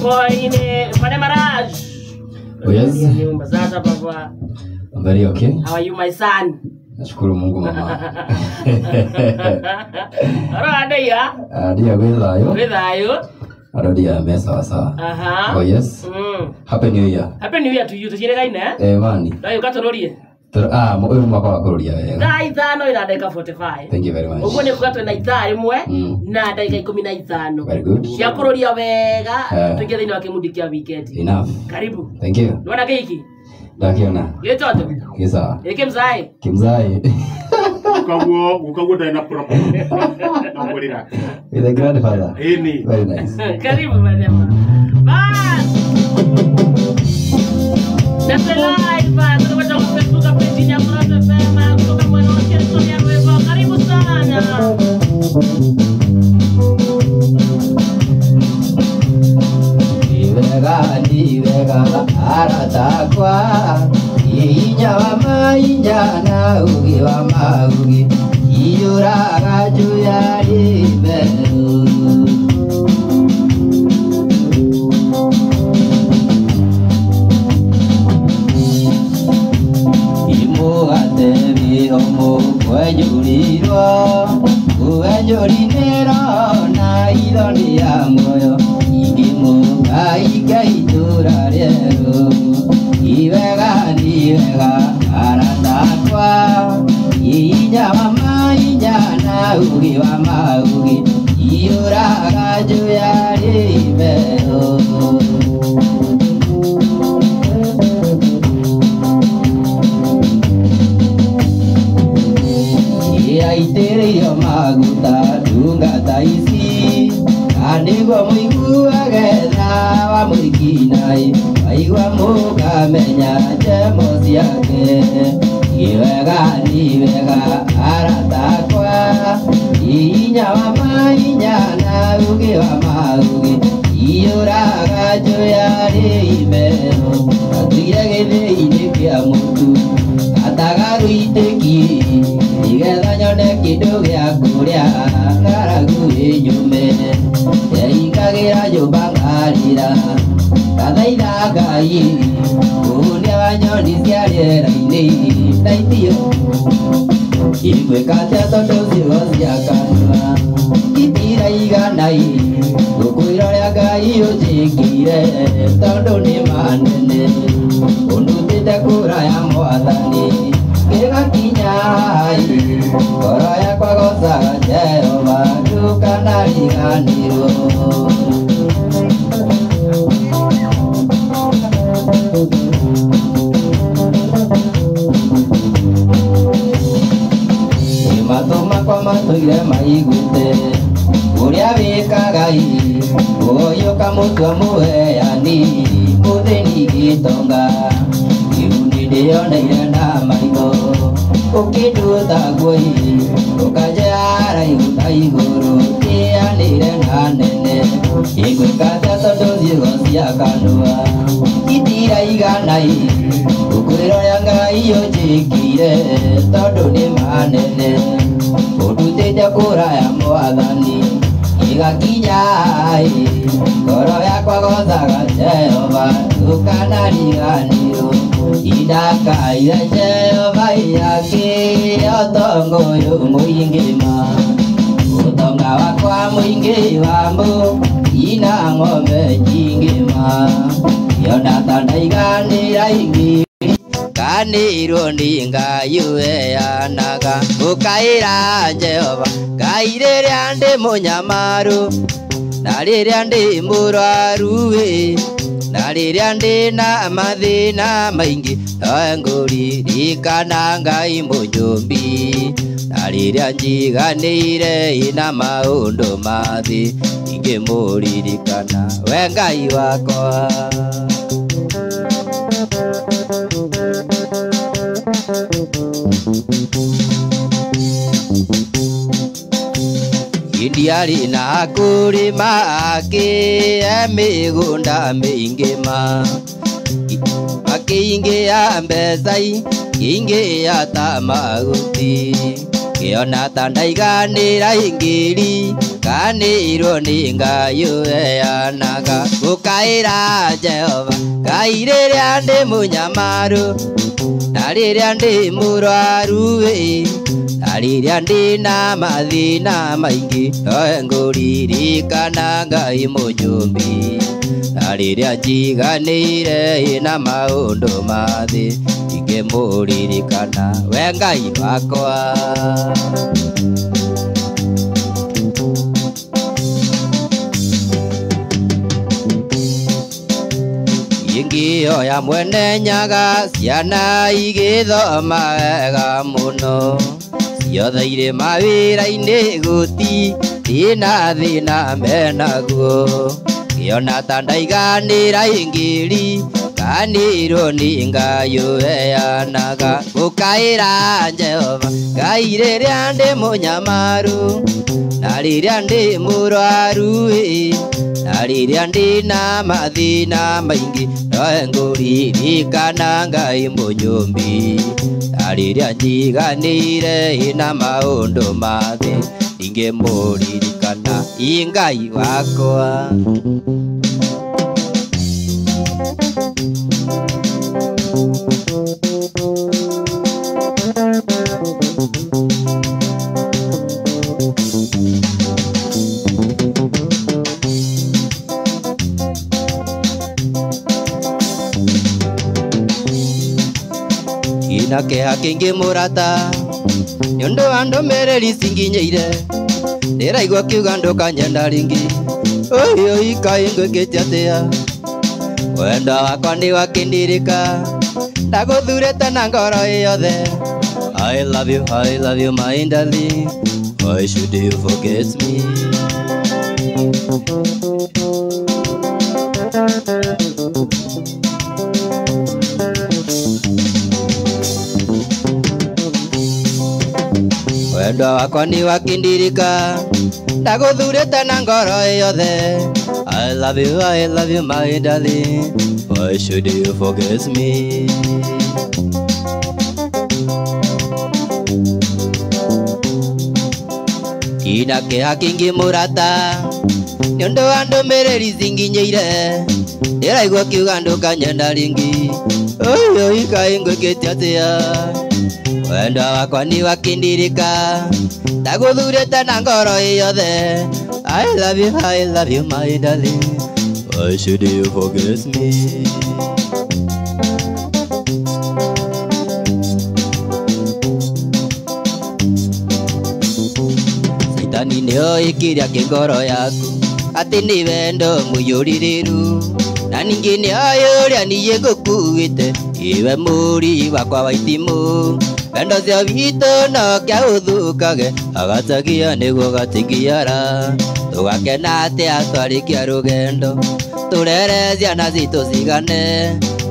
Boy Fane Maraj. Oh, yes. Nyumba sasa baba. I'm very okay. How are you my son? Nashukuru Mungu mama. Ora adeya. Adia wethayo. Wethayo. Arodia me sawa sawa. Aha. Oh yes. Happy New Year. Happy New Year to you. Tuciregaine eh? Eh mani. Ndayo katororie. Ah, uyu mwaka wa kuroria wega. Thaa ithano ina ndagika 45. Thank you very much. Uguo ni kuga twina ithaa rimwe na ndagika 15. Very good. Cia kuroria wega tuingie thiini wa kimundi kia weekend. Enough. Karibu. Thank you. Nona giki? Ndakiona. Gitoto. Gisa. Gikimzai. Kimzai. Ukaguo, ukaguo ndena proper. No ngurira. With the grandfather. Ini. Very nice. Karibu madema. Bas. That's live. Kutoka kwa Facebook page ya Mrose FM kutoka mwana wa Kenzo ya Rwebo. Karibu sana. Iwega niwega aratakwa inya wa mainya na ugi wa maugi iyuraga juya riberu. Imugatebi omo kwenyurirwo kwenyurinero na ithoni ya moyo ingimuga ikaitura rieru. Iwega niwega aratakwa inya wa mainya na ugi wa maugi iyuraga juya riberu. Aitĩrĩirio maguta ndungata ici kanĩguo mũiguage tha wa mũikinai waigua mũkamenya njemo ciake. Iwega niwega aratakwa inya wa mainya na ugi wa maugi iyũraga njoya rĩimero. Atuire gĩthĩi-inĩ kĩa mũtu atagaruitĩki nigetha nyone kĩndũ gĩa kũrĩa ng'aragu ĩnyume. Ndeingagĩra nyũmba ngarĩra ngathaitha Ngai kũhũnia wa nyoni cia rĩera-inĩ ndaithio ingwĩka atĩa tondũ ciugo cia kanua itiraigana ngũkwĩra ũrĩa Ngai ũnjĩkĩire tondũ nĩ manene ũndutĩte kũraya Mwathani gĩgakinya ngoro yakwa gocaga Jehova ndũkanariganĩrwo. Matũ makwa matũire maiguĩte ũrĩa wĩkaga ũgoyũka mũtua mũheani mũthĩni gĩtonga kĩu nĩndĩyoneire na maitho ũkĩnduta nguo ũkanjea haraihu na igũrũ kĩanĩre na nene ingwĩka atĩa tondũ ciugo cia kanua itiraigana ngũkwĩra ũrĩa Ngai ũnjĩkĩire tondũ nĩ manene ũndutĩte kũraya Mwathani igakinya ngoro yakwa gocaga Jehova ndũkanariganĩrwo. Indakaire Jehova yakĩire ũtonga ũyũ mũingĩ ma ũtonga wakwa mũingĩ wa mbũ ina ng'ombe nyingĩ ma yona ta ndaiganĩra ingĩ kanĩirwo nĩ Ngai ũheanaga ũkaĩra Jehova Ngai rĩrĩa ndĩ mũnyamaru na rĩrĩa ndĩ mũrwaru na rĩrĩa ndĩ na mathĩna maingĩ nowe ngũririkana Ngai mũnyũmbi na rĩrĩa njiganĩire ina maũndũ mathĩ ingĩmũririkana we Ngai wakwa. Indiarĩ na kũrĩma akĩe mĩgũnda mĩingĩ ma akĩingĩa mbeca ingĩya ta mahuti. Ngĩona ta ndaiganĩra ingĩri kanĩirwo nĩ Ngai ũheanaga. Gũkaĩra Jehova Ngai rĩrĩa ndĩ mũnyamaru, na rĩrĩa ndĩ mũrwaru ĩ, na rĩrĩa ndĩ na mathĩna maingĩ, nowe ngũririkana Ngai mũnyũmbi. Na rĩrĩa njiganĩire na maũndũ ma thĩ, ingĩmũririkana we Ngai wakwa. Ingĩoya mwene Nyaga ciana igĩthoma wega mũno, ciothe irĩ mawĩra-inĩ gũtirĩ na thĩna menaguo. Ngĩona ta ndaiganĩra ingĩri kanĩirwo nĩ Ngai ũheanaga. Gũkaĩra Jehova Ngai rĩrĩa ndĩ mũnyamaru, na rĩrĩa ndĩ mũrwaru ĩ, na rĩrĩa ndĩ na mathĩna maingĩ, nowe ngũririkana Ngai mũnyũmbi. Na rĩrĩa njiganĩire na maũndũ ma thĩ, ingĩmũririkana Ngai wakwa. Ina kĩeha kĩingĩ mũrata, nĩ ũndũ wa ndũmĩrĩri cinginyĩire, ndĩraigua kiuga ndũkanyenda rĩngĩ, ũyũ kaĩ ngwĩkĩte atĩa? Wendo wakwa nĩ wakĩndirika, ndagũthurĩte na ngoro yothe. I love you my darling, why should you forget me? Wendo wakwa nĩ wakĩndirika, ndagũthurĩte na ngoro yothe. I love you my darling, why should you forget me? Ina kĩeha kĩingĩ mũrata, nĩ ũndũ wa ndũmĩrĩri cinginyĩire, ndĩraigua kiuga ndũkanyenda rĩngĩ, ũyũ kaĩ ngwĩkĩte atĩa? Wendo wakwa nĩ wakĩndirika, ndagũthurĩte na ngoro yothe. I love you my darling, why should you forget me? Saitani nĩoĩ kĩrĩa kĩ ngoro yaku, atĩ nĩ wendo mũiyũrĩrĩru, na ningĩ nĩoĩ ũrĩa niĩ ngũkuĩte, iwe mũri wakwa wa itimũ. Wendo ũcio witũ no kĩa ũthũkage, agatagia nĩguo gatingiara. Tũgakena atĩa twarĩkia rũgendo, tũrere ciana citũ cigane,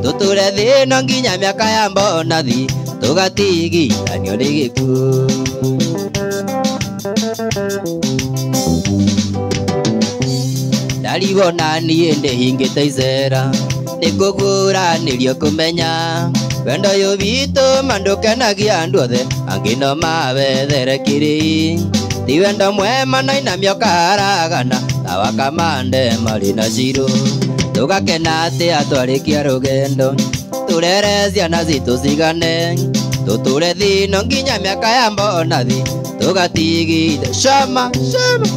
tũtũre thĩ ĩno nginya mĩaka ya mbonathi, tũgatigithanio nĩ gĩkuũ. Ndarigwo na niĩ ndĩhingĩte icera, nĩ kũguũranĩrio kũmenya wendo ũyũ witũ ma ndũkenagia andũ othe, angĩ no mawethere kĩrĩi. Ti wendo mwema na inamio karagana, ta wakamande marĩ na cirũ. Tũgakena atĩa twarĩkia rũgendo, tũrere ciana citũ cigane, tũtũre thĩ ĩno nginya mĩaka ya mbonathi, tũgatigitha cama cama.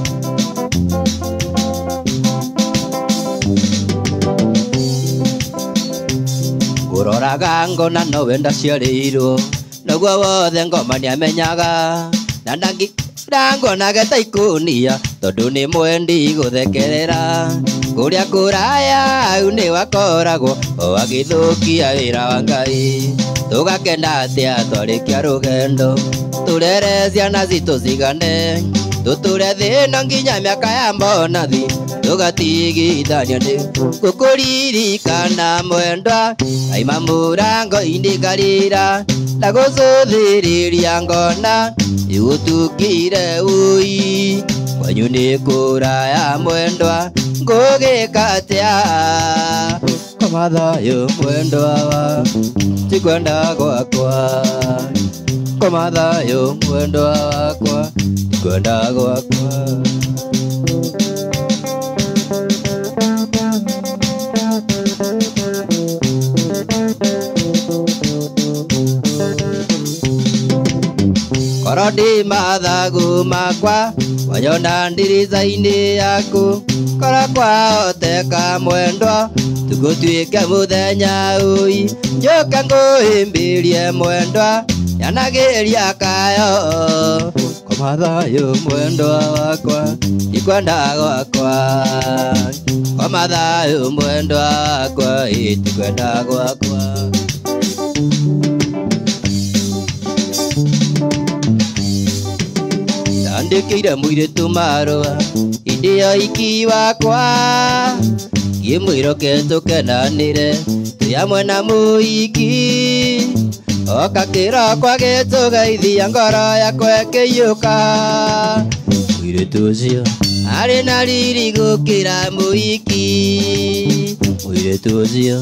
Ngũroraga ngona nowe ndaciarĩirwo, noguo wothe ngoma nĩamenyaga, na ndangonage ta ikũnia, tondũ nĩ mwendi gũthekerera. Kũrĩa kũraya hau nĩwakoragwo o agĩthũkia wĩra wa Ngai. Tũgakena atĩa twarĩkia rũgendo, tũrere ciana citũ cigane, tũtũre thĩ ĩno nginya mĩaka ya mbonathi, tũgatigithanio nĩ gũkũririkana mwendwa. Aima mũrango-inĩ ngarĩra, ndagũcũthĩrĩria ngona igũtukire ũi, kwanyu nĩ kũraya mwendwa, ngũgĩka atĩa? Koma thayũ mwendwa wa tikwenda gwakwa. Koma thayũ mwendwa wakwa tikwenda gwakwa. Korwo ndĩ mathagu makwa wanyona ndirica-inĩ yaku. Korwo kwahoteka mwendwa tũgũtuĩke mũthenya ũi. Njũke ngũhĩmbĩrie mwendwa nyanagĩria kayo. Koma thayũ mwendwa wakwa ndikwenda gwakwa. Koma thayũ mwendwa wakwa tikwenda gwakwa. Ndandĩkĩire mũirĩtu marũa hĩndĩ ya ũhiki wakwa. Ngĩmwĩra oke tũkenanĩre twĩ hamwe na mũhiki. Oka kĩroko agĩtũgeithia ngoro yakwa ĩkĩiyũka. Mũirĩtu ũcio arĩ na riri gũkĩra mũhiki. Mũirĩtu ũcio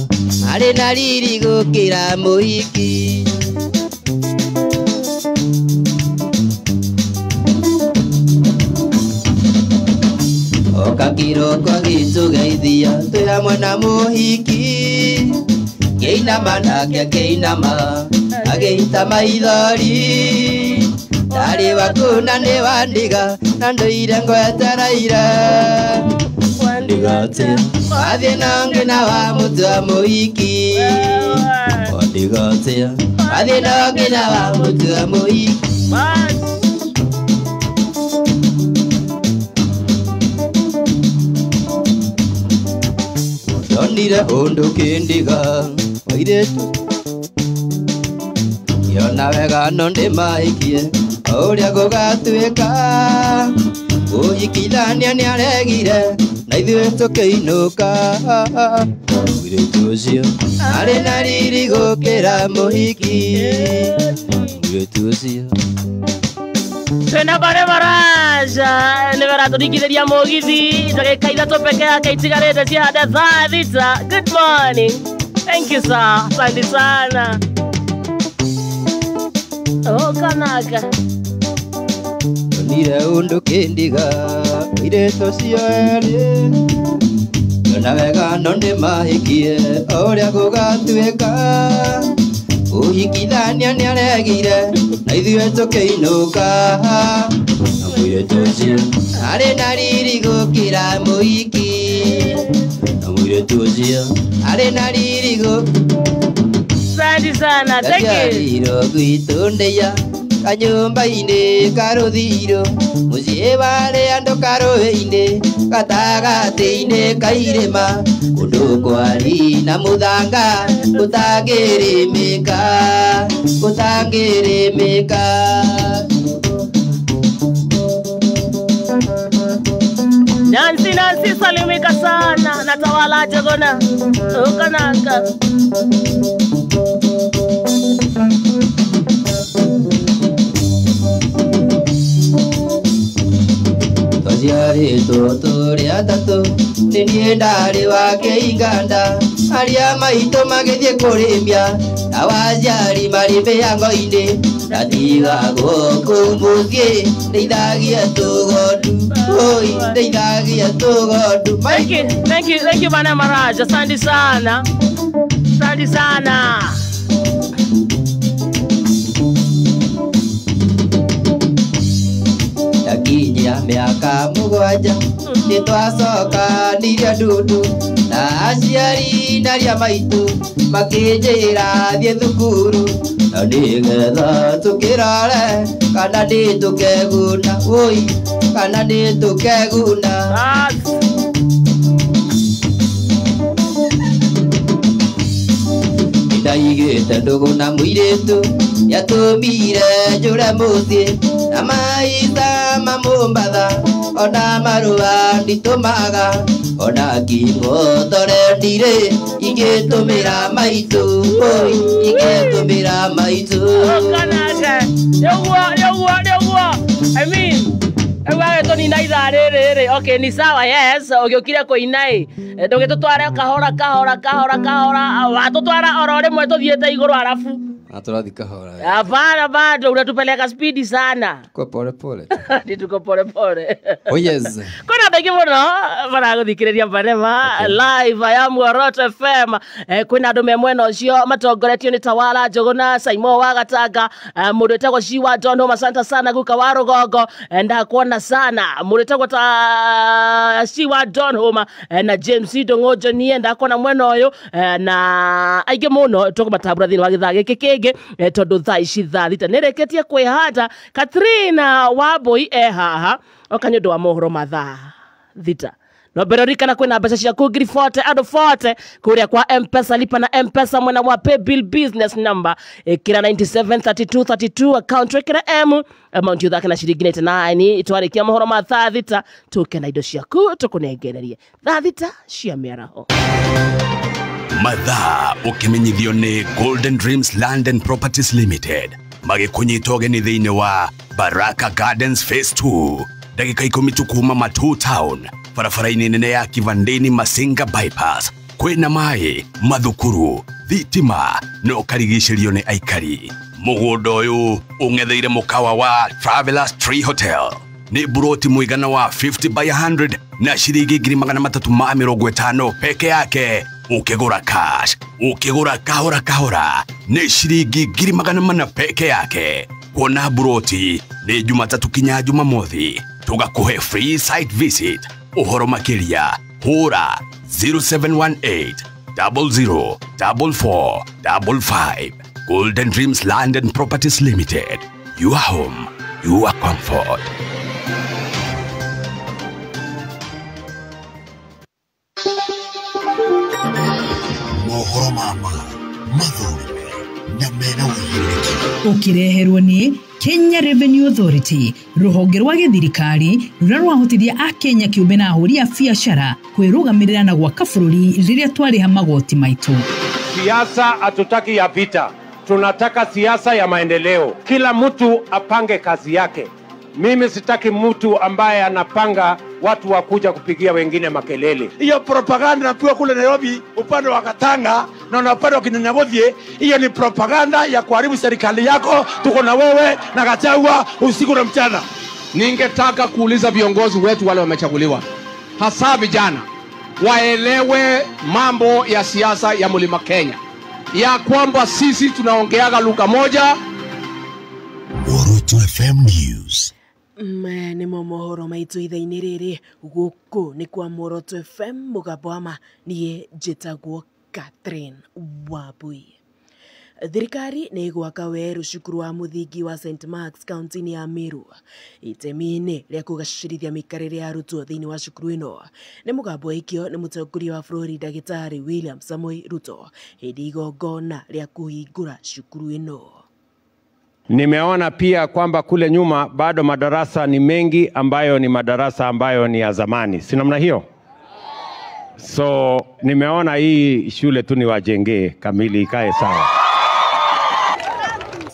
arĩ na riri gũkĩra mũhiki. Oka kĩroko agĩtũgeithia twĩ hamwe na mũhiki. Ngĩinama nake akĩinama agĩita maithori. Ndarĩ waku na nĩ wandiga na ndũire ngwetereire. Wandiga atĩa wathiĩ na ũngĩ na wamũtua mũhiki. Wandiga atĩa wathiĩ na ũngĩ na wamũtua mũhiki. Ndonire ũndũ kĩndiga mũirĩtu ngĩona wega no ndĩmahikie o ũrĩa gũgatuĩka. Mũhikithania nĩaregire na ithuĩ tũkĩinũka. Mũirĩtu ũcio arĩ na riri gũkĩra mũhiki. Mũirĩtu ũcio Twena bare maraja nĩbaratũringithĩria mũgithi ndagĩka ithatũ peke yake itigarĩte ciahande thaa thita. Good morning. Thank you sir. Asante sana. Oh kanaka. Ndonire ũndũ kĩndiga mũirĩtu ũcio erĩ. Ngĩona wega no ndĩmahikie o ũrĩa gũgatuĩka. Mũhikithania nĩaregire na ithuĩ tũkĩinũka. Na mũirĩtu ũcio arĩ na riri gũkĩra mũhiki. Na mũirĩtu ũcio arĩ na riri gũkĩra. Asante sana. Thank you. Ndaciarirwo gwitũ ndĩya kanyũmba-inĩ karũthiro. Mũciĩ warĩ andũ karũĩ-inĩ gatagatĩ-inĩ ka irĩma. Kũndũ kwari na mũthanga gũtangĩrĩmĩka gũtangĩrĩmĩka. Nancy Nancy salimika sana natawala jogona ukanaka. Twaciarĩtwo tũrĩ atatũ nĩ niĩ ndarĩ wa kĩinganda. Arĩa maitũ magĩthiĩ kũrĩmia na waciari marĩ mĩhango-inĩ. Ndatigagwo kũu mũciĩ ndeithagia tũgondu. Oi, ndeithagia tũgondu. Thank you, thank you, thank you bana Maraja. Asante sana. Asante sana. Ndakinyia mĩaka mũgwanja nĩtwacokanirie ndundu. Na aciari na arĩa maitũ makĩnjĩra thiĩ thukuru. Na nĩgetha tũkĩrore kana nĩtũkeguna. Oi, kana nĩtũkeguna. Nĩndaigĩte ndũgũ na mũirĩtu nĩatũmire njũre mũciĩ. Na maitha ma Mombatha ona marũa nditũmaga. Ona ngĩmũtore ndirĩ ingĩtũmĩra maitũ. Oi, ingĩtũmĩra maitũ. Kanaka. Nĩũguo nĩũguo nĩũguo. I mean, Ũraina ithaa rĩrĩ rĩ. Okay, ni sawa, yes. Ũgĩũkire kũina ĩ. Ndũgĩtũtware kahora kahora kahora kahora. Watũtwara oro rĩmwe tũthiĩte igũrũ arabu. Tũrathiĩ kahora. Hapana, bado unatupeleka spidi sana. Kwa pole pole. Ni tuko pole pole. Oh yes. Kwĩna andũ aingĩ mũno maragũthikĩrĩria Barema live ya Muoroto FM. Kwĩna andũ me mwena ũcio matongoretio nĩ Tawala Njũgũna, Saimo wa Gatanga, mũndũ wĩtagwo Shiwa John Homa, asante sana guka wa Rũgongo, ndakuona sana. Mũndũ wĩtagwo ta Shiwa John Homa na James Ndũng'ũ Jonie, ndakuona mwena ũyũ, na aingĩ mũno tũkũmatambũra thĩinĩ wa gĩthaa gĩkĩ kĩngĩ, tondũ thaa ici 6:00 nĩrĩkĩtie kwĩhanda. Katrina Wambui e haha oka nĩ ũndũ wa mohoro ma 6:00. No mbere ririkana kwĩna mbeca ciaku 40,000 andũ 40 kũrĩa kwa M-Pesa, lipa na M-Pesa mwena wa pay bill business number ĩkĩra 973232 account wĩkĩre M amount ũthake na ciringi 99. Twarĩkia mohoro ma 6:00 tũke na indo ciaku tũkũnengererie 6:00 cia mĩaraho. Mathaa ũkĩmenyithio nĩ Golden Dreams Land and Properties Limited magĩkũnyita ũgeni thĩinĩ wa Baraka Gardens Phase 2 ndagĩka 10 tu kuma Matuu Town, barabara-inĩ nene ya Kivandini Masinga Bypass. Kwĩna maĩ, mathukuru, thitima na ũkarigicĩrio nĩ aikari. Mũgũnda ũyũ ũng'etheire mũkawa wa Travelers Tree Hotel. Nĩ buroti mũigana wa 50 by 100 na ciringi 350,000 peke yake. Ukigura cash, ukigura kahora kahora nĩ ciringi 400,000 peke yake. Kuona buroti nĩ Jumatatu kinya Jumamothi, tũgakũhe free site visit. Ũhoro makĩria hũra 0718 00 44 55. Golden Dreams Land and Properties Limited. Your home, your comfort. Mohoro mama mathurime na mena ũigĩrĩrĩki. Ũkĩreherwo nĩ Kenya Revenue Authority, rũhonge rwa gĩthirikari rũrĩa rwahotithia akenya kĩũmbe na ahũri a biacara kwĩrũgamĩrĩra na gwaka bũrũri rĩrĩa twarĩha magoti maitũ. Siasa hatutaki ya vita, tunataka siasa ya maendeleo. Kila mtu apange kazi yake. Mimi sitaki mtu ambaye anapanga watu wakuja kupigia wengine makelele. Hiyo propaganda napigwa kule Nairobi upande wa Katanga na upande wa Kinyanyabothie, hiyo ni propaganda ya kuharibu serikali yako. Tuko na wewe na Gachagua usiku na mchana. Ningetaka kuuliza viongozi wetu wale wamechaguliwa, hasa vijana, waelewe mambo ya siasa ya Mlima Kenya, ya kwamba sisi tunaongeaga lugha moja. Muoroto FM News. Nĩmo mohoro maitũ ithaa-inĩ rĩrĩ gũkũ nĩ kwa Muoroto FM mũgambo wa ma, niĩ njĩtagwo Catherine Wambui. Thirikari nĩ ĩgwaka werũ cukuru wa mũthingi wa St Marks kaunti-inĩ ya Meru itemi-inĩ rĩa kũgacĩrithia mĩikarĩre ya arutwo thĩinĩ wa cukuru ĩno. Nĩ mũgambo waikio nĩ mũtongoria wa bũrũri ndagĩtarĩ William Samoei Ruto hĩndĩ igongona rĩa kũhingũra cukuru ĩno. Nimeona pia kwamba kule nyuma bado madarasa ni mengi ambayo ni madarasa ambayo ni ya zamani, si namna hiyo? So nimeona hii shule tu niwajengee kamili ikae sawa.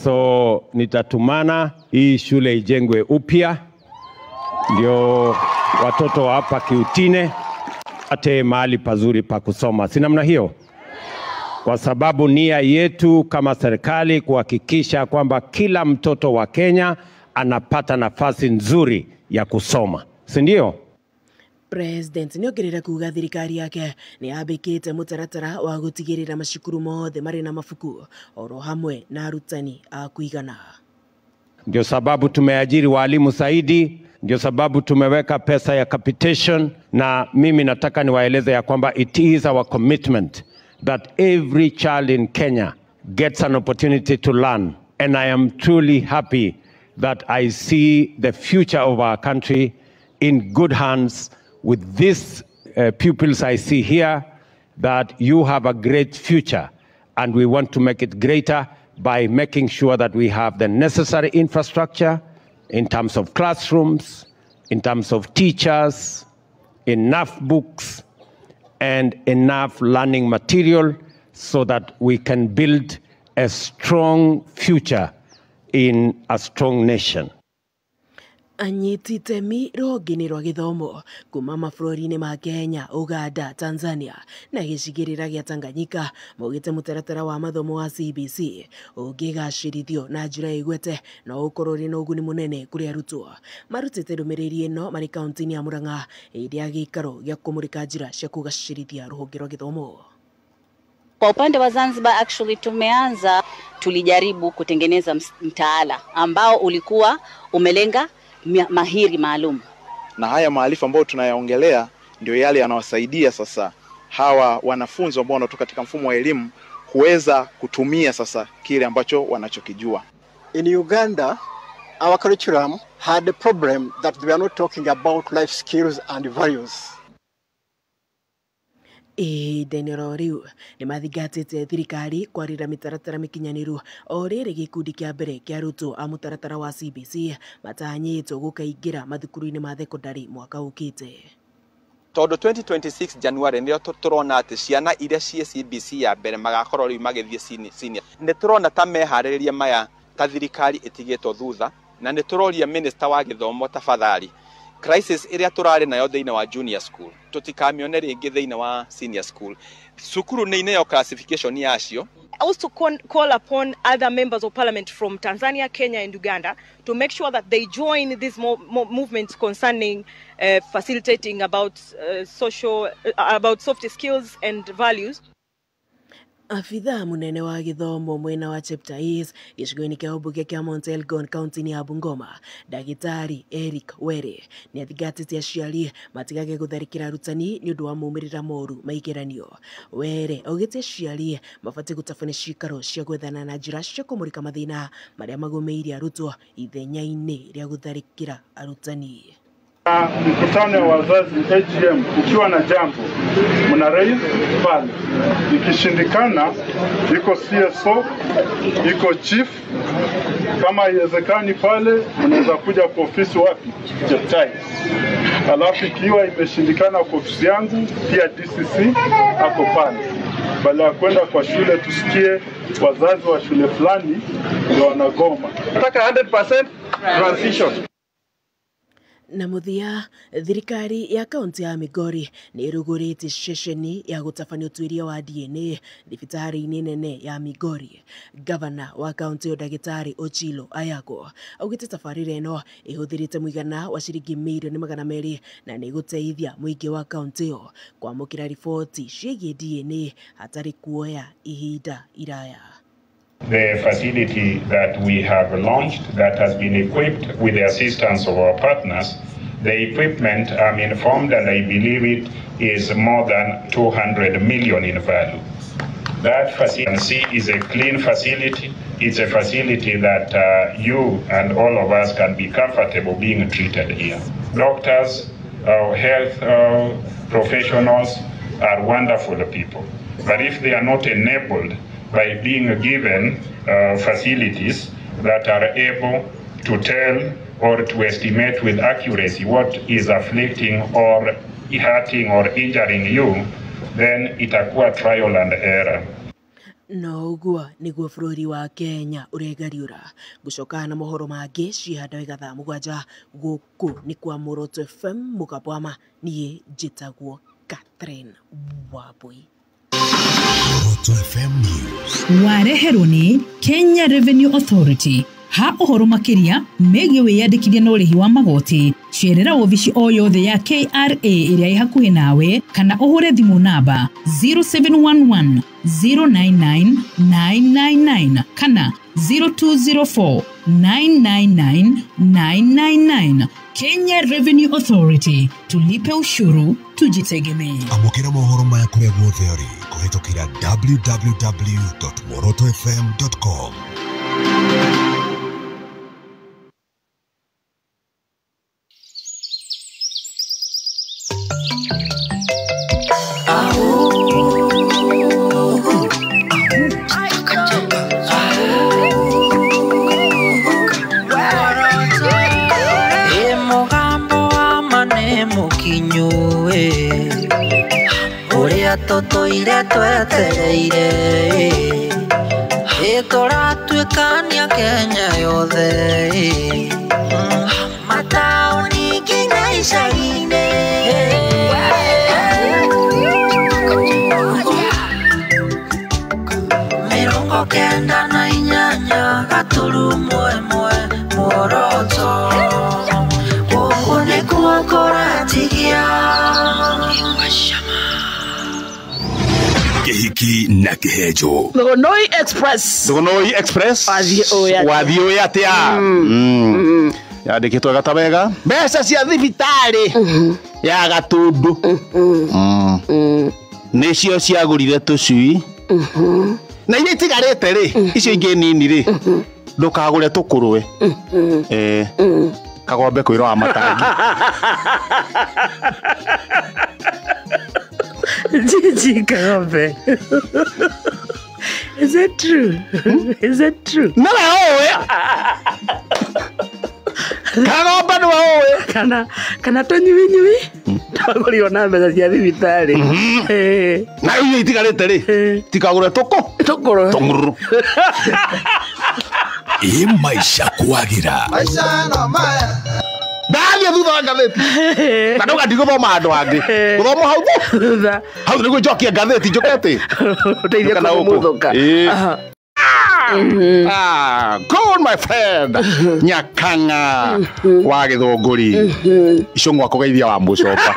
So nitatumana hii shule ijengwe upya ndio watoto wa hapa Kiutine ate mahali pazuri pa kusoma, si namna hiyo? Kwa sababu nia yetu kama serikali kuhakikisha kwamba kila mtoto wa Kenya anapata nafasi nzuri ya kusoma, si ndio? President nĩongerera kuga thirikari yake nĩ yambĩkĩte mũtaratara wa gũtigĩrĩra macukuru mothe marĩ na mabuku oro hamwe na arutani a kũigana. Ndio sababu tumeajiri walimu zaidi, ndio sababu tumeweka pesa ya capitation, na mimi nataka niwaeleze ya kwamba it is our commitment that every child in Kenya gets an opportunity to learn. And I am truly happy that I see the future of our country in good hands with these pupils I see here, that you have a great future, and we want to make it greater by making sure that we have the necessary infrastructure in terms of classrooms, in terms of teachers, enough books, and enough learning material so that we can build a strong future in a strong nation. Anyiti itemi rũhonge-inĩ rwa gĩthomo kuma mabũrũri-inĩ ma Kenya, Uganda, Tanzania na gĩcigĩrĩra gĩa Tanganyika maugĩte mũtaratara wa mathomo wa CBC ũngĩgacĩrithio na njĩra ĩgwete no ũkorwo ũrĩ na ũguni mũnene kũrĩ arutwo. Marutĩte ndũmĩrĩri ĩno marĩ kaunti-inĩ ya Murang'a hĩndĩ ya gĩikaro gĩa kũmũrĩka njĩra cia kũgacĩrithia rũhonge rwa gĩthomo. Kwa upande wa Zanzibar actually tumeanza, tulijaribu kutengeneza mtaala ambao ulikuwa umelenga mahiri maalum. Na haya maarifa ambayo tunayaongelea ndio yale yanawasaidia sasa hawa wanafunzi ambao wanatoka katika mfumo wa elimu kuweza kutumia sasa kile ambacho wanachokijua. In Uganda, our curriculum had a problem that we are not talking about life skills and values. Ihinda-inĩ oro rĩu nĩmathingatĩte thirikari kwarĩra mĩtaratara mĩkinyanĩru o rĩrĩ gĩkundi kĩa mbere kĩa arutwo a mũtaratara wa CBC matanyĩtwo gũkaingĩra mathukuru-inĩ ma thekondarĩ mwaka ũkĩte. Tondũ 2026 January nĩrĩo tũrona atĩ ciana iria ciĩ CBC ya mbere magakorwo rĩu magĩthiĩ senior. Nĩ tũrona ta meharĩrĩria maya ta thirikari ĩtigĩtwo thutha, na nĩ tũroria minister wa gĩthomo tafadhali, crisis ĩrĩa tũrarĩ nayo thĩinĩ wa junior school tũtikamĩone rĩngĩ thĩinĩ wa senior school. Cukuru nĩ ineo classification yacio. I also call upon other members of parliament from Tanzania, Kenya and Uganda to make sure that they join this movement concerning facilitating about social, about soft skills and values. Afitha munene wa gĩthomo mwena wa Cheptais gĩcigo-inĩ kĩa ũmbunge kĩa Mount Elgon kaunti-inĩ ya Bungoma, Ndagĩtarĩ Eric Were nĩathingatĩte aciari matigage gũtharĩkĩra arutani nĩ ũndũ wa maumĩrĩra moru ma igeranio. Were augĩte aciari mabatiĩ gũtabania ciikaro cia gwethana na njĩra cia kũmũrĩka mathĩna marĩa magũmĩire arutwo ithenya-inĩ rĩa gũtharĩkĩra arutani. Mkutano wa wazazi AGM, ukiwa na jambo mna raise pale, ikishindikana iko CSO, iko chief. Kama haiwezekani pale, mnaweza kuja kwa ofisi wapi? Cheptais. Alafu ikiwa imeshindikana kwa ofisi yangu, pia DCC ako pale. Badala ya kwenda kwa shule tusikie wazazi wa shule fulani ndio wanagoma. Nataka 100% transition. Na mũthia, thirikari ya kaunti ya Migori nĩ ĩrugũrĩtie ceceni ya gũtabania ũtuĩria wa DNA thibitarĩ-inĩ nene ya Migori. Gavana wa kaunti ĩyo Ndagĩtarĩ Ochilo Ayako augĩte tabarĩra ĩno ĩhũthĩrĩte mũigana wa ciringi mirioni 200 na nĩ ĩgũteithia mũingĩ wa kaunti ĩyo kwamũkĩra riboti ciĩgiĩ DNA hatarĩ kuoya ihinda iraya. The facility that we have launched that has been equipped with the assistance of our partners, the equipment, I'm informed and I believe it, is more than 200 million in value. That facility is a clean facility. It's a facility that you and all of us can be comfortable being treated here. Doctors, our health professionals are wonderful people, but if they are not enabled by being given facilities that are able to tell or to estimate with accuracy what is afflicting or hurting or injuring you, then itakuwa trial and error. No ũguo nĩguo bũrũri wa Kenya ũregariũra. Ngũcoka na mohoro mangĩ cihanda wega thaa 7 gũkũ nĩ kwa Muoroto FM mũgambo wa ma, niĩ njĩtagwo Catherine Wambui. Muoroto FM News. Wareherwo nĩ Kenya Revenue Authority. Ha ũhoro makĩria megiĩ wĩyandĩkithia na ũrĩhi wa magoti, cerera obici o yothe ya KRA ĩrĩa ĩ hakuhĩ nawe kana ũhũre thimũ namba 0711 099 999 kana 0204 999 999. Kenya Revenue Authority, tulipe ushuru tujitegemee. Amũkĩra mohoro maya kũrĩa guothe ũrĩ kũhĩtũkĩra www.muorotofm.com. Tũtũire twetereire ĩ tũratuĩkania Kenya yothe. Ndatigia Kĩhiki na kĩhenjo. Thugunui Express. Thugunui Express. Wathiĩ ũĩ atĩa? Yandĩkĩtwo gata wega. Mbeca cia thibitarĩ ya Gatundu nĩcio ciagũrire tũcui na iria itigarĩte rĩ, icio ingĩ nini rĩ, ndũkagũre tũkũrwe. Kagombe kwĩrwo wa matangi. Gigi Kagombe. Is it true? Is it true? No, Kagombe nĩ ũĩ. Kana tũnyui nyui twagũrirwo na mbeca cia thibitarĩ. Na iria itigarĩte rĩ, tikagũre tũkũ tũkũrwe tũng'ũrũ. Ĩ maisha kwagĩra. Maisha no maya. Ndathie thutha wa ngathĩti na ndauga ndigũthoma handũ hangĩ, gũthoma hau thutha hau nĩguo njokie ngathĩti njũke atĩ ũteithie kũmũthũka. Good my friend Nyakang'a wa Gĩthũngũri icũng'wa kũgeithia wa mũcoka.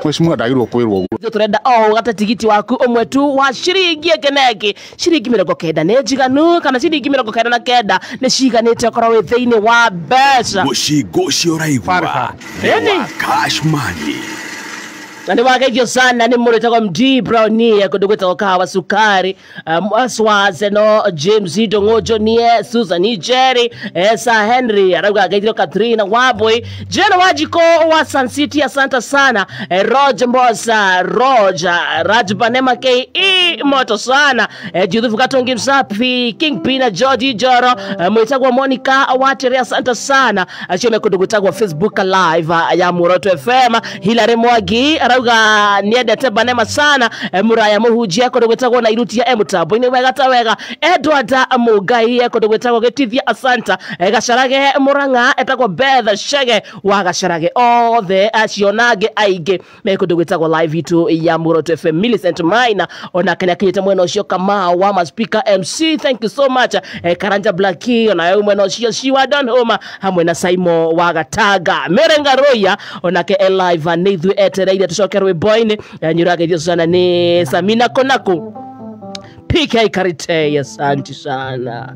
Mheshimiwa ndagĩrĩirwo kwĩrwo ũguo. Turenda o ũgate tigiti waku ũmwe tu wa ciringi ĩngĩ na ĩngĩ, ciringi 90 nĩ njiganu kana ciringi 99 nĩ ciganĩte okorwo wĩ thĩinĩ wa mbeca. Mũcingo ũcio ũraigua nĩ wa Cash Money. Na nĩ wageithio sana nĩ mũndũ wĩtagwo MD Brownie kũndũ gwĩtagwo Kahawa Sukari, Swazeno James Ndũng'ũ Jonie Susan Jerry Sir Henry arauga ageithio Katrina Waboi Jane Wajiko wa Sun City, asante sana. Roger Mbosa Roger Rajbanema KE moto sana. Judith Katongi Msapi King Pina George Joro mwitagwo Monica Watere, asante sana. Acio me kũndũ gwĩtagwo Facebook Live ya Muoroto FM. Hilary Mwagi arauga niendete Banema sana. Muraya Muhunjia kũndũ gwĩtagwo Nairuti ya mũtambo-inĩ wega ta wega. Edward Mugai kũndũ gwĩtagwo Gĩtithia, asanta. Gacarage Murang'a etagwo Beth Shege wa Gacarage, othe acio nangĩ aingĩ me kũndũ gwĩtagwo live itu ya Muoroto FM. Millicent Maina onake nĩakinyĩte mwena ũcio. Kamau wa Maspika MC, thank you so much. Karanja Blackie onawe mwena ũcio. Shiwa Don Homa hamwe na Saimo wa Gataga. Merenga Roya onake live nĩ ithuĩ etereire tũcoke rwĩmbo-inĩ. Nyũrageithio sana nĩ Samina Konaku PK Karite, asante sana.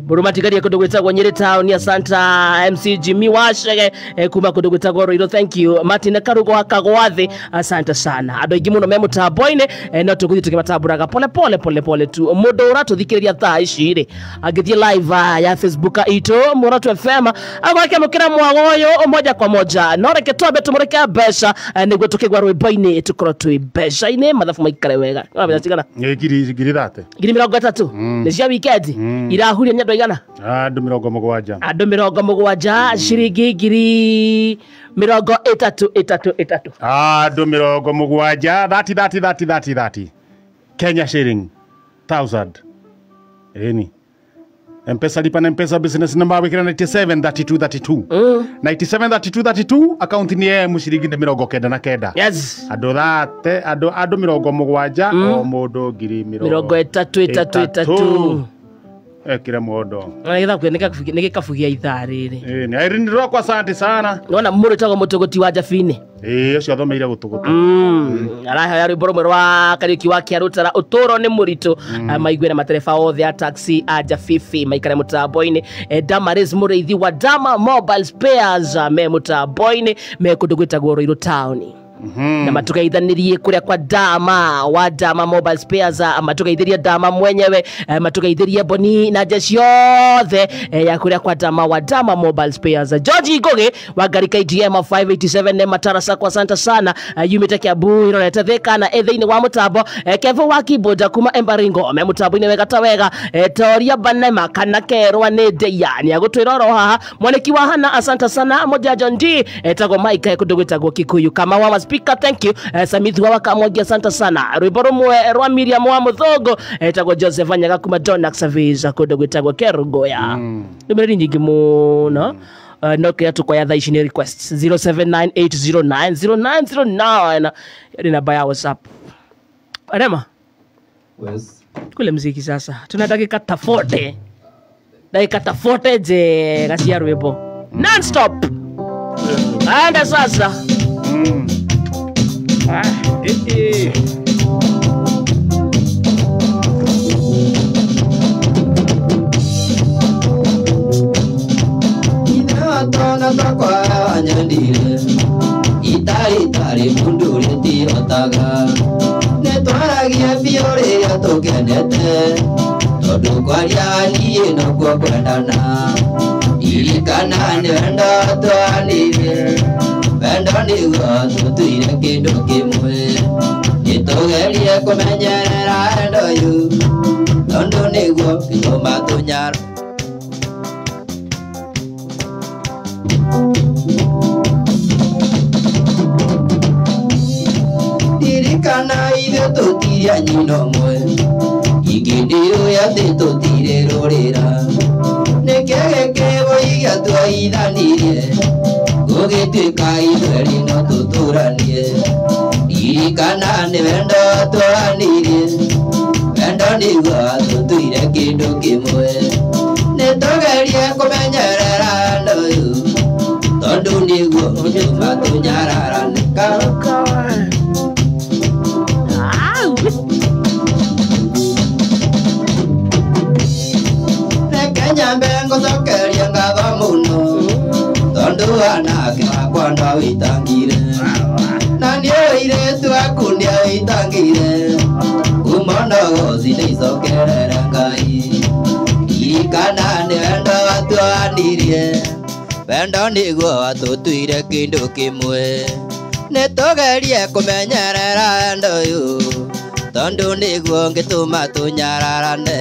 Burumatigaria kũndũ gwĩtagwo Nyĩrĩ Town, asanta. MC Jimmy Washege kuma kũndũ gwĩtagwo Ruiru, thank you. Martin Karugo wa Kagwathi, asante sana. Andũ aingĩ mũno me mũtambo-inĩ, no tũgũthiĩ tũkĩmatambũraga pole pole pole pole tu. Mũndũ ũratũthikĩrĩria thaa ici rĩ, angĩthiĩ live ya Facebook itũ Muoroto FM agakĩamũkĩra mwago ũyũ moja kwa moja. No reke twambe tũmũreke mbeca nĩguo tũkĩgwa rwĩmbo-inĩ tũkorwo twĩ mbeca-inĩ, mathabu maikare wega. Mbeca cigana? Ngiri 30. Ngiri 30 nĩ cia weekend irahuria nĩ andũ aigana? Andũ 70. Andũ 70 ciringi ngiri 33 33. Andũ 70 30 30 30 30 Kenya shilling 1000. Eni Mpesa lipa na Mpesa business number wikira 97 32 32. 97 32 32 account ni ya ciringi 99. Yes. Andũ thate andũ 70 o mũndũ ngiri 33 33. Ekira mwondo. Nĩgetha nĩ gĩkabu gĩa ithaa rĩrĩ. Nĩ Irene Rocco, asante sana. Nĩwona mũndũ wĩtagwo Mũtũgũti wa Njabini. Ũcio athomeire gũtũgũta. Arahoya rwĩmbo rũmwe rwa Kariũki wa Kĩarũtara, ũtũũro nĩ mũritũ. Maigue na matereba othe a taxi a Njabibi maikare mũtambo-inĩ. Damaris Mũrĩithi wa Dama Mobile Spares me mũtambo-inĩ me kũndũ gwĩtagwo Ruiru Town. Na matugeithanirie kuria kwa Dama wa Dama Mobile Spares, matugeithirie Dama mwenyewe, matugeithirie Boni na jeshi yothe ya kuria kwa Dama wa Dama Mobile Spares. George Ngoge wa Ngarika IGM 587 ne matarasa kwa santa sana, yumite Kiambu irorete Thika na ethini wa mutambo. Kevo wa keyboard kuma Embaringo me mutambo-ini wega ta wega. Toria Banema kana kerwa ni ndeia ni agutwira oro haha. Mwaniki wa Hana asanta sana. Moja John D etagwo Mike kundu gwitagwo Kikuyu. Kama wa Speaker, thank you. Samithi wa Wakamwangi asante sana. Rwimbo rumwe rwa Miriam wa Muthongo etagwo Joseph Anyaga kuma Donax Service kundu gwitagwo Kerugoya. Ndũmĩrĩri nyingĩ mũno. No kĩrĩa tũkoya thaa ici nĩ request 0798090909 nĩ namba ya WhatsApp. Rema. Yes. Kule mziki sasa. Tuna dakika 40. Ndagĩka ta 40 njega cia rwĩmbo non stop. Anda sasa. Twana twakwa wanyendire itari mundu rĩtihotaga nĩtwaragia biũ rĩrĩa tũkenete tondũ kwaria niĩ nokuo kwendana ririkana nĩ wendo twanirie wendo nĩguo tũtuire kĩndũ kĩmwe nĩtũgerie kũmenyerera wendo ũyũ tondũ nĩguo gĩtũma tũnyara. Ririkana ithuĩ tũtirĩ a nyina ũmwe ingĩ ndĩũĩ atĩ tũtirĩ rũrĩra nĩkĩ gĩkĩbũi gĩatuoithanirie gũgĩtuĩka ithuerĩ no tũtũranie ririkana nĩ wendo twanirie wendo nĩguo tũtuire kĩndũ kĩmwe nĩtũgerie kũmenyerera wendo ũyũ tondũ nĩguo gĩtũma tũnyararanĩka. Reke nyambe ngũcokerie ngatho mũno tondũ anake wakwa ndawĩtangire na niĩ airĩtu aku nĩawĩtangire kuma nogoci nĩicokerere Ngai ririkana nĩ wendo watuanirie wendo nĩguo watũtuire kĩndũ kĩmwe nĩtũgerie kũmenyerera wendo ũyũ tondũ nĩguo ngĩtũma tũnyararane.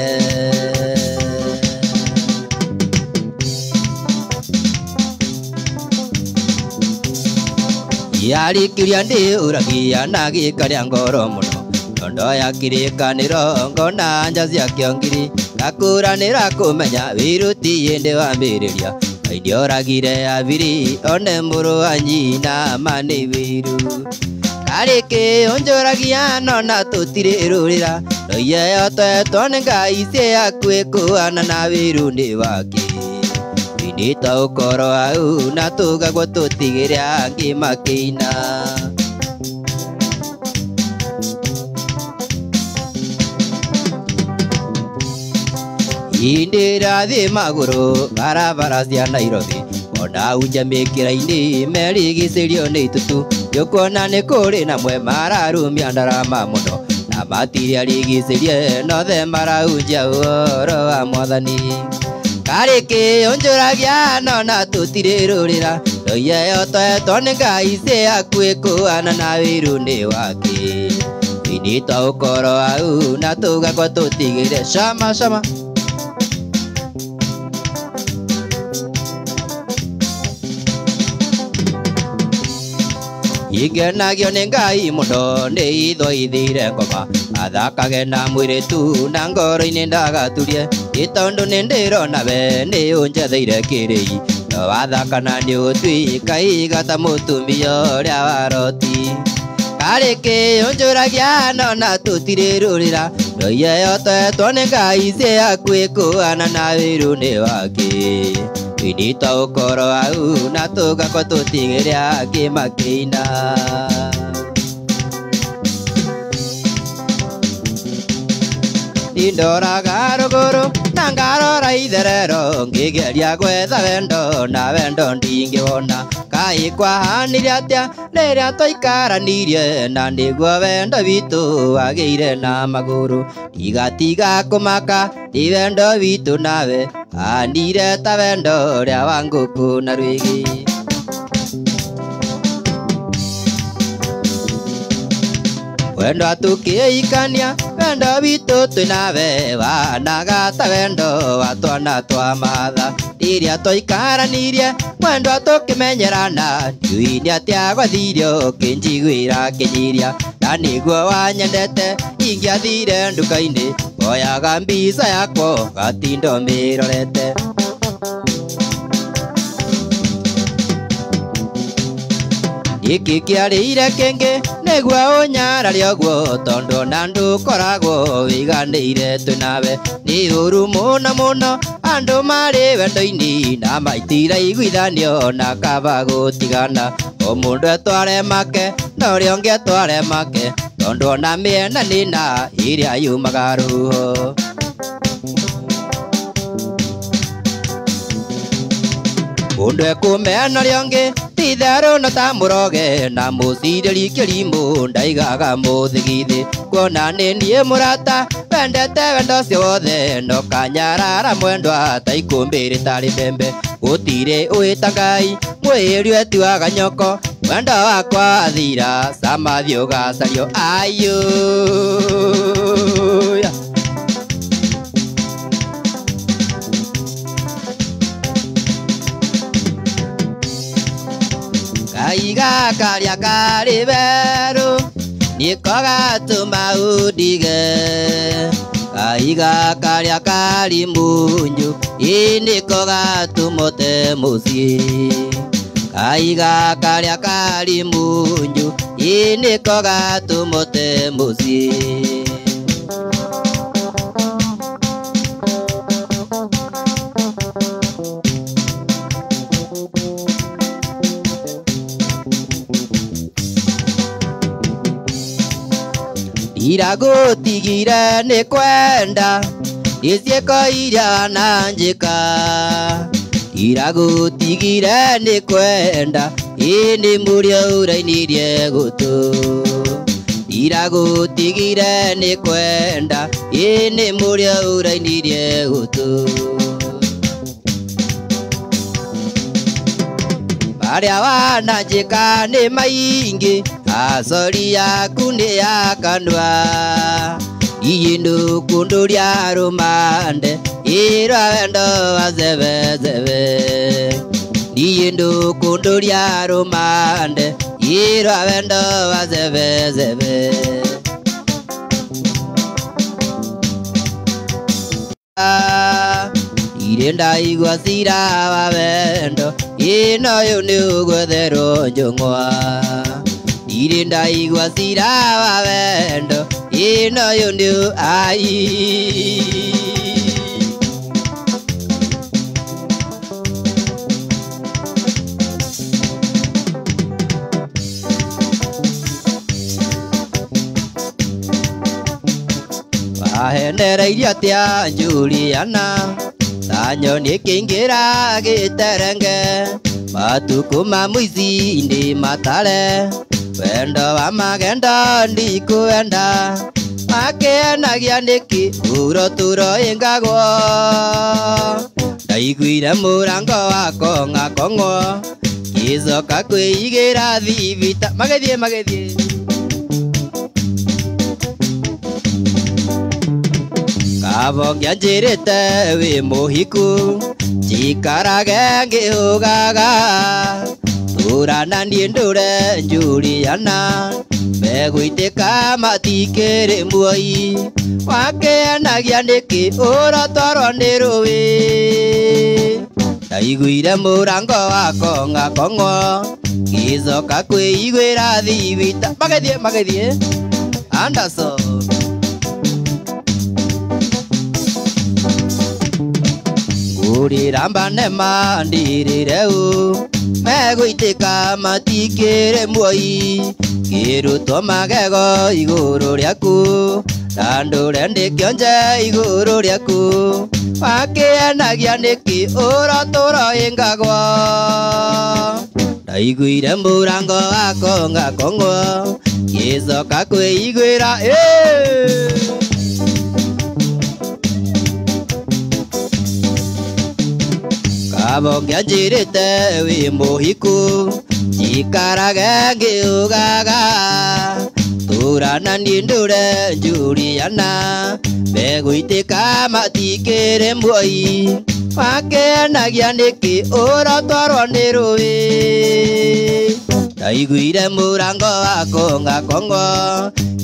Yarĩkiria ndĩũragia na gĩkarĩa ngoro mũno tondũ ya kĩrĩkanĩro ngona nja cia kĩongiri ngakũranĩra kũmenya wĩruti hĩndĩ wambĩrĩria Ngai nĩoragire Abiri one mũrũ wa nyina ma nĩ wĩiru karĩ kĩũnjũragia nona tũtirĩ rũrĩra noiye yotetwo nĩ Ngai ciĩ kũhana na wĩiru nĩ wake nĩta ũkoro hau na tũgagwo tũtigĩre angĩ makĩina. Ndĩrathiĩ magũrũ barabara cia Nairobi ona unja mĩkĩra-inĩ merigicĩrio nĩ itutu nĩũkuona nĩ kũrĩ na mwe mararumia ndarama mũno na matirĩ arigicĩrie nothe marahunjia ũhoro wa mwathani karĩ kĩũnjũragia nona tũtirĩ rũrĩra noiye yotoetwo nĩ Ngai ciĩ hakuhĩ kũhana na wĩiru nĩ wake nĩta ũkoro hau na tũgakwo tũtigĩre cama cama. Ingenagio nĩ Ngai mũno nĩ itho ithire ngoma athakage na mwĩrĩtu na ngoro-inĩ ndagaturie nĩ tondũ nĩ ndĩrona we nĩ ũnjetheire kĩrĩi no wathakana nĩ ũtuĩka iga ta mũtumia ũrĩa wa Loti karĩ kĩũnjũragia nona tũtirĩ rũrĩra noiye yotoetwo nĩ Ngai ciĩ hakuhĩ kũhana na wĩiru nĩ wake nĩta ũkoro hau na tũgakwo tũtigĩre angĩ makĩina. Ndoraga rũgũrũ na ngarora itherero ngĩgeria gwetha wendo na wendo ndingĩwona kaĩ kwahanire atĩa rĩrĩa twaikaranirie na nĩguo wendo witũ wagĩire na magũrũ tigatiga kũmaka nĩ wendo witũ nawe hanire ta wendo ũrĩa wa ngũkũ na rwĩgĩ. Wendo tukĩikania wendo witũ twĩnawe wanaga ta wendo wa twana twa matha rĩrĩa twaikaranirie mwendwa tũkĩmenyerana ndiũĩ atĩa gwathire ũkĩnjiguĩra kĩnyiria na nĩguo wanyendete ingĩathire nduka-inĩ oyaga mbica yakwa ũgatinda ũmĩrorete. Nĩkĩ kĩarĩire kĩngĩ nĩguo ũnyarare ũguo tondũ ona ndũkoragwo wĩiganĩire twĩ nawe nĩ ũru mũno mũno andũ marĩ wendo-inĩ na maitiraiguithanio na kaba gũtigana o mũndũ etware make na ũrĩa ũngĩ etware make tondũ ona mĩena nĩna ĩrĩa yumaga rũhuho. Mũndũ ekũmena ũrĩa ũngĩ ti itherũ no ta mũroge na mũcirĩri kĩrimũ ndaigaga mũthigithĩ kuona nĩ niĩ mũrata wendete wendo ũcio wothe no kanyarara mwendwa ta ikũmbĩ rĩtarĩ mbembe gũtirĩ ũĩta Ngai mwĩrĩ etuaga nyoko mwendo wakwa athira cama thiĩ ũgacario ayũya. Kaiga karĩa karĩ werũ nĩko gatũma ũndige kaiga karĩa karĩ munyu ĩ nĩko gatũma ũte mũciĩ kaiga karĩa karĩ munyu ĩ nĩko gatũma ũte mũciĩ. Iragũtigire nĩ kwenda nĩ ciĩko iria wananjĩka iragũtigire nĩ kwenda ĩ nĩ mũrĩo ũrainirie gũtũ iragũtigire nĩ kwenda ĩ nĩ mũrĩo ũrainirie gũtũ. Marĩa wananjĩka nĩ maingĩ acori yaku nĩ ya kanua iyindu kũndũria rũmande ĩrwa wendo wa zebezebe iyindu kũndũria rũmande ĩrwa wendo wa zebezebe. Irĩ ndaigua cira wa wendo ĩno ũyũ nĩ ũgwetherwo njũng'wa irĩ ndaigua cira wa wendo ĩno ũyũ nĩ ai. Wahenereirie atĩa Juliana ta nyoni ĩkĩingĩra gĩterenge matukũ ma mũici ndĩ matare wendo wa magendo ndikwenda makĩenagia nĩkĩ ũrotũro ĩngagwo ndaiguire mũrango wa kong'akong'wo ngĩcoka kwĩigĩra thibita magĩthiĩ magĩthiĩ. Kabo ngĩanjĩrĩte wĩ mũhiku njikarage ngĩhũgaga tũrana niĩ ndũre Juliana megũitĩka matikĩrĩ muoyi wakĩenagia nĩkĩ ũrotwarwo nĩ rũĩ ndaiguire mũrango wa kong'akong'wo ngĩcoka kwĩiguĩra thibita magĩthiĩ magĩthiĩ Anderson. Ngũrĩra mbanema ndirĩre ũ megũitĩka matikĩrĩ muoyi ngĩrutwo magego igũrũ rĩaku na ndũre ndĩkĩonje igũrũ rĩaku wakĩenagia nĩkĩ ũrotũro ĩngagwo ndaiguire mũrango wa kong'akong'wo ngĩcoka kwĩiguĩra Kabo ngĩanjĩrĩte wĩ mũhiku njikarage ngĩũgaga tũrana niĩ ndũre Juliana megũitĩka matikĩrĩ muoyi wakĩenagia nĩkĩ ũrotwarwo nĩ rũĩ ndaiguire mũrango wa kong'akong'wo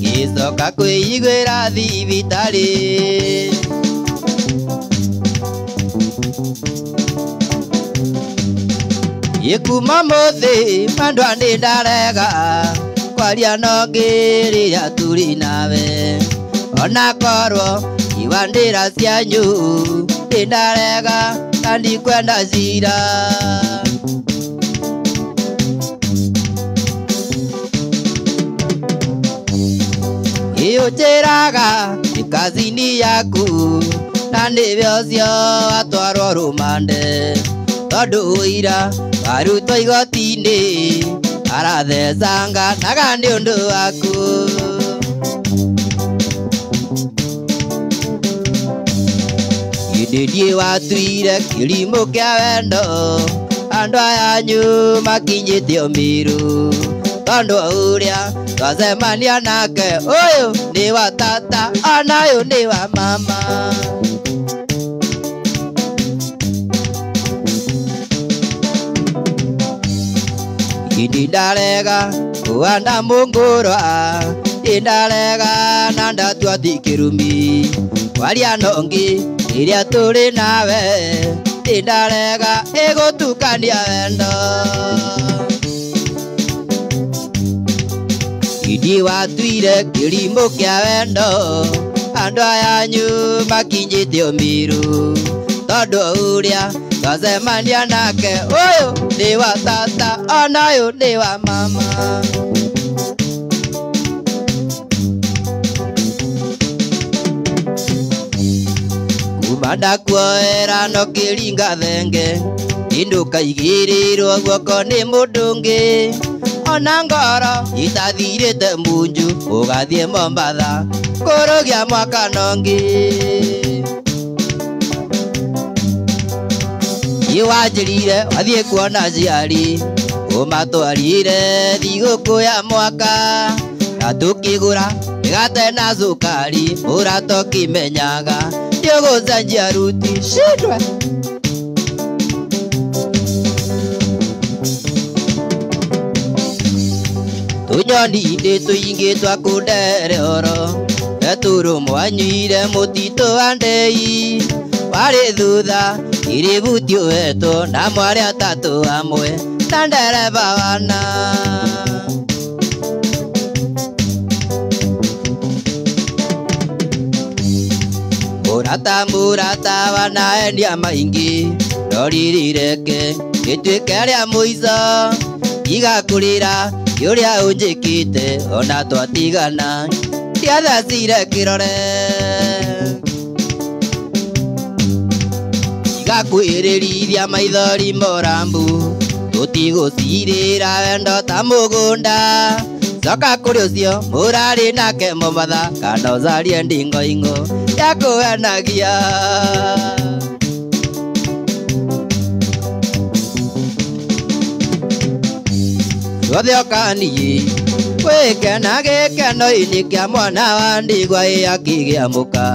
ngĩcoka kwĩiguĩra thibitarĩ. Ikuma muthi mandwa ni ndarega kwaria no ngĩrĩra tũrĩ nawe ona korwo iwandĩra cianyu nĩ ndarega na ndikwenda cira. Ĩũnjĩraga nĩ kazini yaku na nĩwe ũcio watwarwo rũmande tondũ ũira warutwo igoti-inĩ arathecanga naga nĩ ũndũ waku. Githĩ watuire kĩrimũ kĩa wendo andũ aya anyu makinyĩte Meru tondũ ũrĩa twacemania nake ũyũ nĩ wa tata ona ũyũ nĩ wa mama. Githĩ ndarega kũhanda mũngũrwa ndarega na ndatua ti kĩrumi kwaria nongi rĩrĩa tũrĩ nawe ndarega ĩgũtukania wendo. Githĩ watuire kĩrimũ kĩa wendo andũ aya anyu makinyĩte Meru tondũ ũrĩa twacemania nake ũyũ nĩ wa tata ona ũyũ nĩ wa mama. Kuma ndakuoera no kĩringa thenge ndũkaigĩrĩrwo guoko nĩ mũndũ ũngĩ ona ngoro itathirĩte munju ũgathiĩ Mombatha kũrũgia mwaka nongĩ. Nĩwanjĩrire wathiĩ kuona aciari ũmatwarire thigũkũ ya mwaka na tũkĩgũra mĩgate na cukari mũrata ũkĩmenyaga nĩũgũcenjia ruti shindwe. Tũnyoni-inĩ tũingĩ twa kũndere oro etũrũ mwanyuire mũtitũ wa ndei warĩ thutha irĩbuti ũhetwo na mwarĩ atatũ amwe na ndereba wana. Mũrata mũrata wanaendia maingĩ no rĩrĩ reke rĩtuĩke rĩa mũico igakũrĩra ũrĩa ũnjĩkĩte ona twatigana ndiathecire kĩrore. Igakwĩrĩrithia maithori morambu tũtigũcirĩra wendo ta mũgũnda coka kũrĩ ũcio mũrarĩ nake Mombatha kana ũcarie ndingoing'o ya kũhenagia. Ruothe ũkaniĩ wĩkena gĩkeno-inĩ kĩa mwana wa ndigwa ĩ akĩgĩa mũka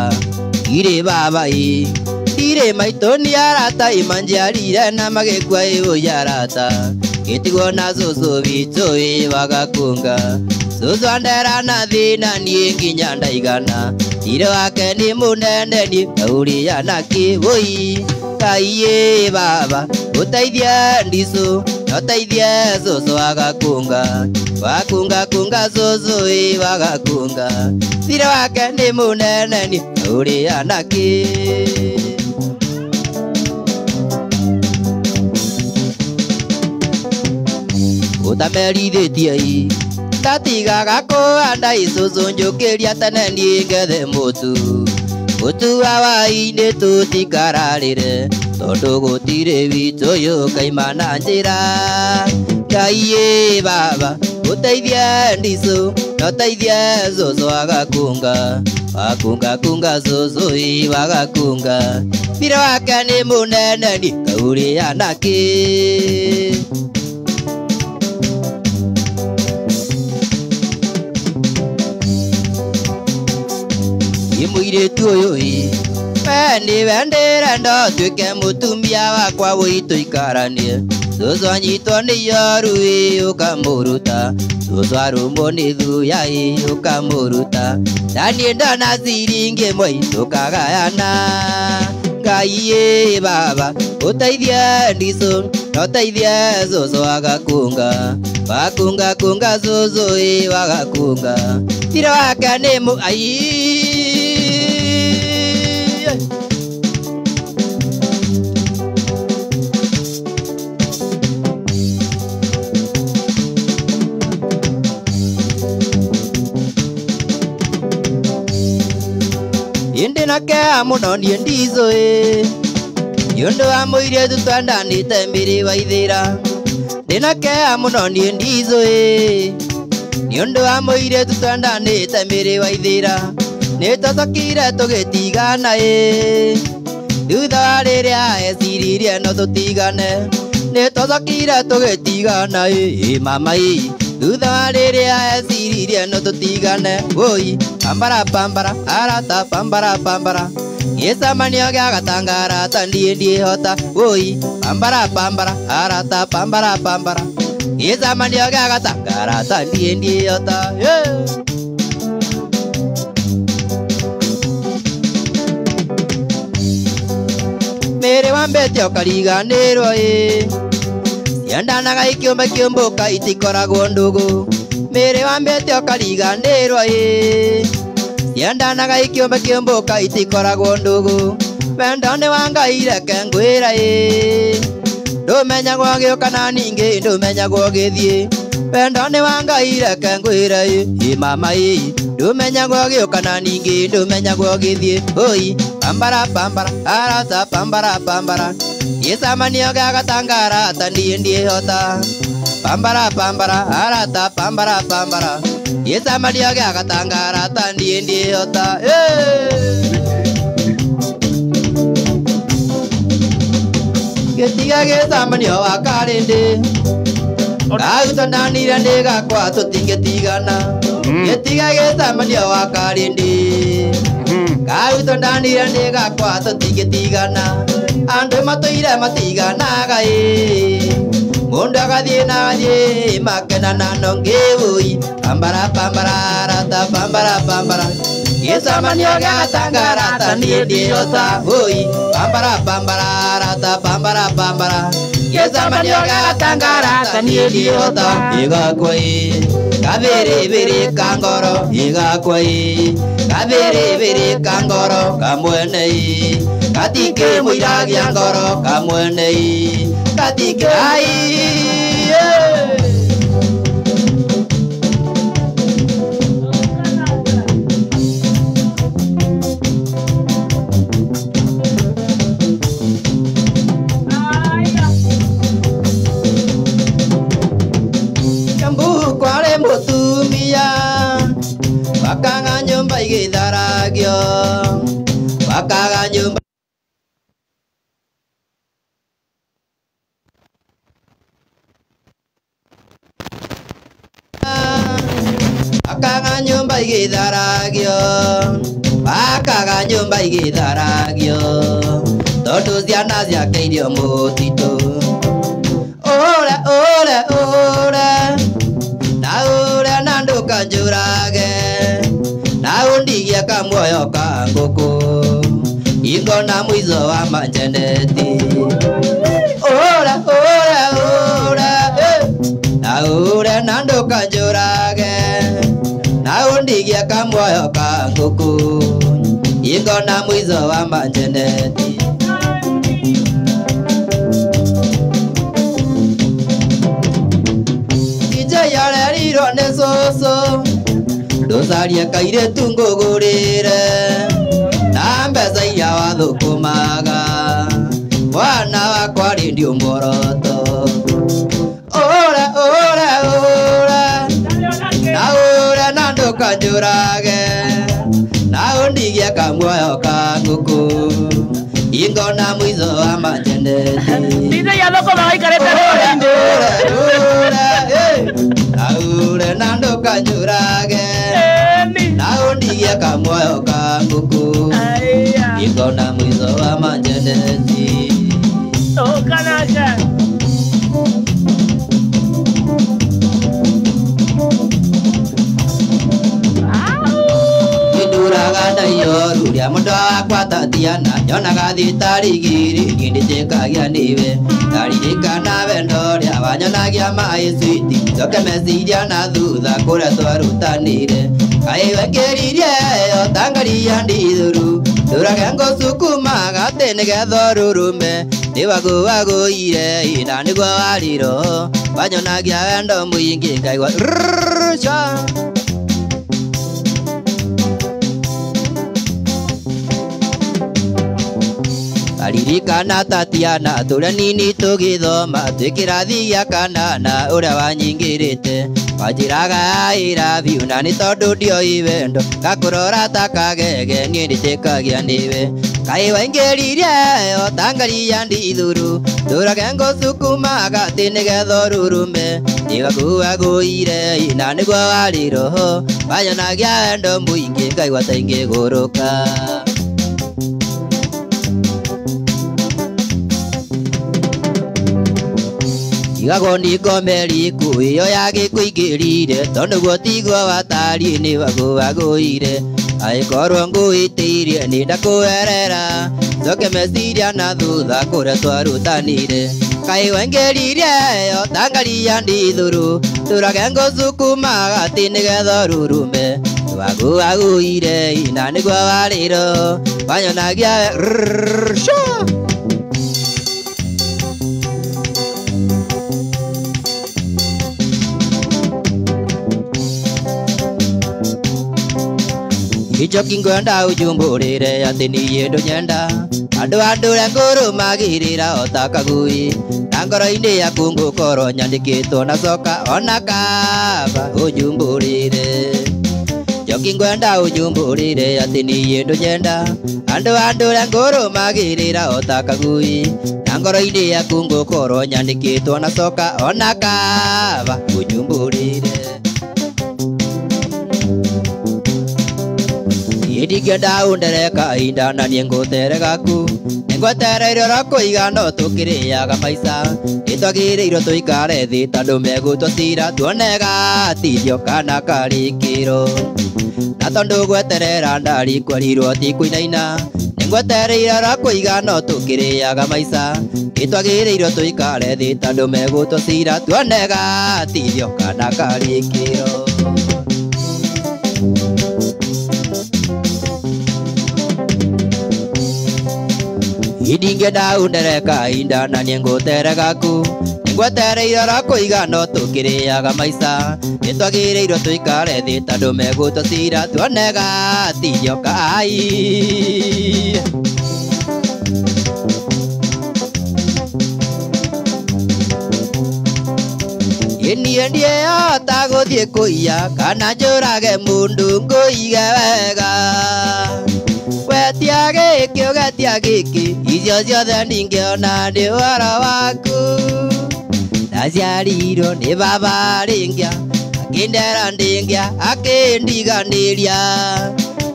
ndirĩ baba ĩ ndirĩ maitũ nĩ arata imanjiarire na magĩkua ĩ arata gĩtigwo na cũcũ witũ ĩ wagakunga cũcũ andera na thĩna niĩ nginya ndaigana thirĩ wake nĩ mũnene niĩ ngaũrĩa nakĩ wũi Ngai ĩ baba ũteithie ndicũ na ũteithie cũcũ wagakunga wakunga kunga cũcũ ĩ wagakunga thirĩ wake nĩ mũnene niĩ ngaũrĩa nakĩ. Ũtamerithĩtie ĩ ndatigaga kũhanda icũcũ njũkĩria tene niĩ ngethe mũtu mũtu wa hwaĩ-inĩ tũtikararĩre tondũ gũtirĩ witũ ũyũ kaima na njĩra. Ngai ĩ baba ũteithie ndicũ na ũteithie cũcũ wagakunga wakunga kunga cũcũ ĩ wagakunga thirĩ wake nĩ mũnene niĩ ngaũrĩa nakĩ. Mũirĩtu ũyũ ĩ we nĩwe ndĩrenda ũtuĩke mũtumia wakwa wũi tũikaranie cũcũ anyitwo nĩ ioru ĩ ũkamũruta cũcũ arũmwo nĩ thuya ĩ ũkamũruta na niĩ ndona ciringi ĩmwe tũkagayana. Ngai baba uteithie ndicũ na ũteithie cũcũ wagakunga wakunga kunga cũcũ ĩ wagakunga thirĩ wake nĩ mũ ai. Ĩndĩ na kea mũno niĩ ndicũĩ nĩ ũndũ wa mũirĩtu twendanĩte mĩrĩ wa ithĩra. Ndĩna kea mũno niĩ ndicũĩ nĩ ũndũ wa mũirĩtu twendanĩte mĩrĩ wa ithĩra. Nĩ tũcokire tũgĩtigana ĩ thutha wa rĩrĩa eciririe no tũtigane. Nĩ tũcokire tũgĩtigana ĩ mama ĩ thutha wa rĩrĩa eciririe no tũtigane. Woi pambara pambara arata pambara pambara gĩcemanio gĩa gatanga arata niĩ ndiĩhota. Woi pambara pambara arata pambara pambara gĩcemanio gĩa gatanga arata niĩ ndiĩhota. Mĩrĩ wambĩte ũkariganĩrwo ĩ ciendanaga ikĩũmba ikĩũmbũka itikoragwo ndũgũ. Mĩrĩ wambĩte ũkariganĩrwo ĩ ciendanaga ikĩũmba ikĩũmbũka itikoragwo ndũgũ. Wendo nĩ wa Ngai reke ngwĩra ĩ ndũmenyagwo gĩũka na ningĩ ndũmenyagwo gĩthiĩ. Wendo nĩ wa Ngai reke ngwĩra ĩ mama ĩ ndũmenyagwo gĩũka na ningĩ ndũmenyagwo gĩthiĩ. Oi pambara pambara arata pambara pambara gĩcemanio gĩa gatanga arata niĩ ndiĩhota. Pambara pambara arata pambara pambara gĩcemanio gĩa gatanga arata niĩ ndiĩhota. Gĩtiga gĩcemanio wa karĩndĩ kagutandanire nĩ gakwa tũtingĩtigana. Gĩtiga gĩcemanio wa karĩndĩ kagutandanire nĩ gakwa tũtingĩtigana. Andũ matũire matiganaga ĩ mũndũ agathiĩ na agathiĩ makenana no ngĩũi. Pambara pambara arata pambara pambara gĩcemanio gĩa gatanga arata niĩ ndiĩhota. Woi pambara pambara arata pambara pambara gĩcemanio gĩa gatanga arata niĩ ndiĩhota. Ĩgakwa ĩ kabĩrĩbĩrĩ ka ngoro ĩgakwa ĩ kabĩrĩbĩrĩ ka ngoro kamwene ĩ katikĩ mũira gĩa ngoro kamwene ĩ katikĩ ai. Kiambu kwarĩ mũtumia wakaga nyũmba igĩtharagio wakaga nyũmba wakaga nyũmba igĩtharagio wakaga nyũmba igĩtharagio tondũ ciana ciake irio mũtitũ. Ũre ũre ũre na ũre na ndũkanjũrage na ũndigie kamuoyo ka ngũkũ ingona mũico wa manjeneti. Ũre ũre ũre na ũre na ndũkanjũrage na ũndigie kamuoyo ka ngũkũ ingona mũico wa manjeneti. Yarerirwo nĩ cũcũ ndũcarie kairĩtu ngũgũrĩre na mbeca iria wathũkũmaga mwana wakwa rĩ ndiũ muoroto. Ũre ũre ũre na ũre na ndũkanjũrage na ũndigie kamuoyo ka ngũkũ ingona mũico wa manjeneti. DJ ya thũkũma waikarĩte rũrĩ-inĩ. Na ũre na ndũkanjũrage na ũndigie kamuoyo ka ngũkũ ingona mũico wa manjeneti. Ũkanake. Ndaiguaga ndaiyoru rĩa mũndũ wakwa Tatiana nyonaga thibitarĩ igĩrĩ niĩ ndĩtĩkagia nĩwe ndaririkana wendo ũrĩa wanyonagia maĩ switi njoke meciria na thutha kũrĩa twarutanire kaĩ wekĩririe ĩyo ta ngaria ndithũru ndũrage ngũcukumaga atĩ nĩgetha ũrurume nĩwagũagũire ina nĩguo warĩ roho wanyonagia wendo mũingĩ ngaigua rrrr sha. Ririkana Tatiana tũrĩa nini tũgĩthoma twĩ kĩrathi gĩa kanana ũrĩa wanyingĩrĩte wanjĩraga I love you na nĩ tondũ ndioi wendo ngakũrora ta kagege niĩ ndĩtĩkagia nĩwe kaĩ waingĩririe ĩyo ta ngaria ndithũru ndũrage ngũcukumaga atĩ nĩgetha ũrurume nĩwaguagũire na nĩguo warĩ roho wanyonagia wendo mũingĩ ngaigua ta ingĩgũrũka. Igagwo nĩ ngomeri ĩyo ya gĩkũingĩrire tondũ guo tiguo watariĩ nĩ wagũagũire angĩkorwo ngũhĩtĩirie nĩ ndakũerera njoke meciria na thutha kũrĩa twarutanire kaĩ waingĩririe ĩyo ta ngaria ndithũru ndũrage ngũcukumaga atĩ nĩgetha ũrurume wagũagũire na nĩguo warĩ roho wanyonagia rrrr sha. Ichoki ngwenda ujumbũrĩre atĩ niĩ ndũnyenda andũ andũre ngũrũmagĩrĩra o ta kagui na ngoro-inĩ yaku ngũkorwo nyandĩkĩtwo na coka ona kaba ũnjumbũrĩre Njoki ngwenda ũnjumbũrĩre atĩ niĩ ndũnyenda andũ andũre ngũrũmagĩrĩra o ta kagui na ngoro-inĩ yaku ngũkorwo nyandĩkĩtwo na coka ona kaba ũnjumbũrĩre. Ndingĩenda ũndereka ihinda na niĩ ngũterega ku nĩngwetereire oro kũiga no tũkĩrĩaga maica nĩtwagĩrĩirwo tũikare thĩ tondũ megũtwo cira tuone gatithio kana karĩkĩro na tondũ gweterera ndarikwerirwo ti kũinaina nĩngwetereire oro kũiga no tũkĩrĩaga maica nĩtwagĩrĩirwo tũikare thĩ tondũ megũtwo cira tuone gatithio kana karĩkĩro. Ndingĩenda ũndereka ihinda na niĩ ngũterega ku nĩngwetereire oro kũiga no tũkĩrĩaga maica nĩtwagĩrĩirwo tũikare thĩ tondũ megũtwo cira tuone gatithio kai. Niĩ ndiĩhota gũthiĩ kũiya kana njũrage mũndũ ngũige wega wetia gĩkĩ ũgetia gĩkĩ icio ciothe ndingĩona nĩ ũhoro waku ndaciarirwo nĩ baba rĩngĩa akĩndera ndĩngĩa akĩndiganĩria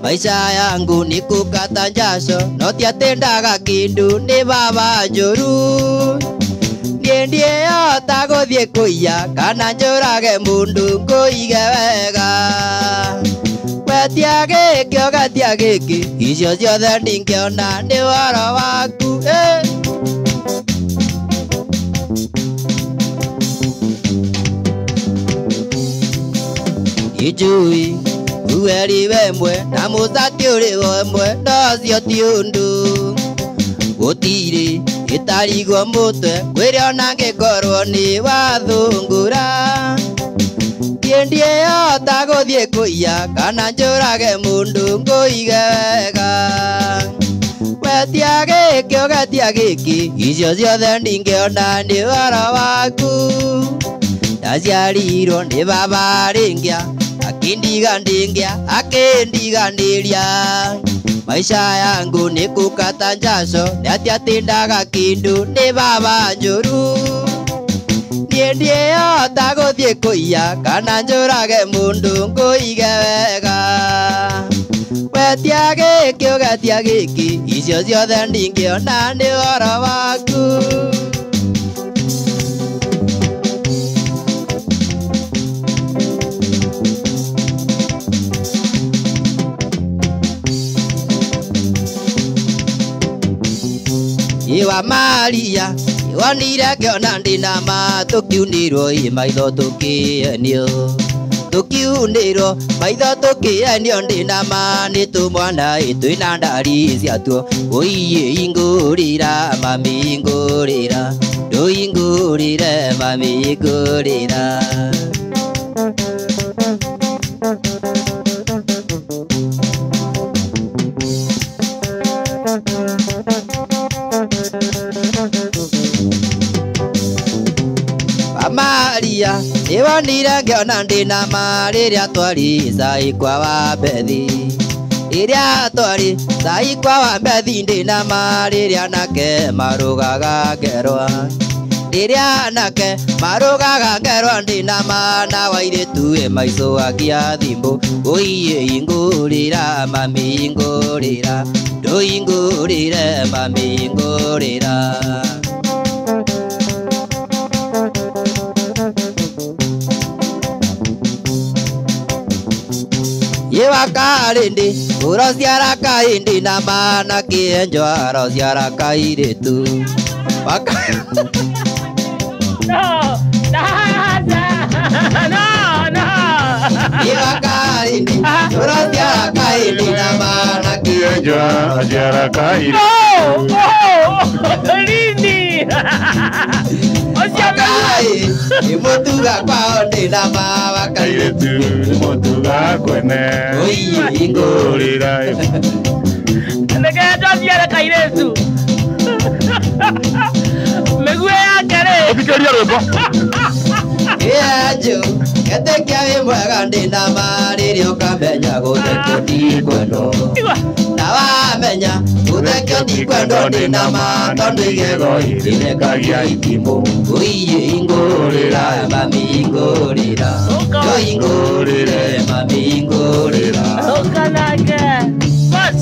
maica yangu nĩ kũkata njaco no ti atĩ ndaga kĩndũ nĩ baba njũru niĩ ndiĩhota gũthiĩ kũiya kana njũrage mũndũ ngũige wega wetia gĩkĩ ũgetia gĩkĩ icio ciothe ndingĩona nĩ ũhoro waku. Ijui uweri wemwe na mũcati ũrĩ wemwe nocio ti ũndũ gũtirĩ ĩtarigwo mũtwe kwĩrĩ ona ngĩkorwo nĩ wathungura niĩ ndiĩhota gũthiĩ kũiya kana njũrage mũndũ ngũige wega wetia gĩkĩ ũgetia gĩkĩ icio ciothe ndingĩona nĩ ũhoro waku ndaciarirwo nĩ baba rĩngĩa akĩndiga ndĩngĩa akĩndiganĩria maica yangu nĩ kũkata njaco nĩ atĩ atĩ ndaga kĩndũ nĩ baba njũru niĩ ndiĩhota gũthiĩ kũiya kana njũrage mũndũ ngũige wega wetia gĩkĩ ũgetia gĩkĩ icio ciothe ndingĩona nĩ ũhoro waku. Iwa Maria Iwanire ngĩona ndĩna ma tũkiunirwo ĩ maitho tũkĩenio tũkiunĩrwo maitho tũkĩenio ndĩna ma nĩ tũmwana ĩ twĩna ndari ciatuo ũiĩ ingũrĩra mami ingũrĩra ndũingũrĩre mami ingũrĩra. Maria Iwanire ngĩona ndĩna ma rĩrĩa twari cai kwa Wambethi rĩrĩa twari cai kwa Wambethi ndĩna ma rĩrĩa nake marũgaga ngerwa rĩrĩa nake marũgaga ngerwa ndĩna ma na wairĩtu ĩ maico akia thimbũ ũiĩ ingũrĩra mami ingũrĩra ndũingũrĩre mami ingũrĩra. Yewa karindi urociara kaindi na mana kienjo arociara kairitu waka. No, no, no, no. Yewa karindi urociara kaindi na mana kienjo arociara kairitu. Oh, oh, Lindi. Imutuga kwao ndĩna ma wakairĩtu imutuga kwene ingũrĩra Reke twaciare kairĩtu mĩguĩ yake rĩ ũthikĩria rwĩmbo Kĩenjo etĩkia wĩ mwega ndĩna ma rĩrĩa ũkamenya gũthekio ndikwendwo na wamenya gũthekio ndikwendwo ndĩna ma tondũ igego ithekagia itimũ ũiĩ ingũrĩra mami ingũrĩra ndũingũrĩre mami ingũrĩra. Ũka nake bas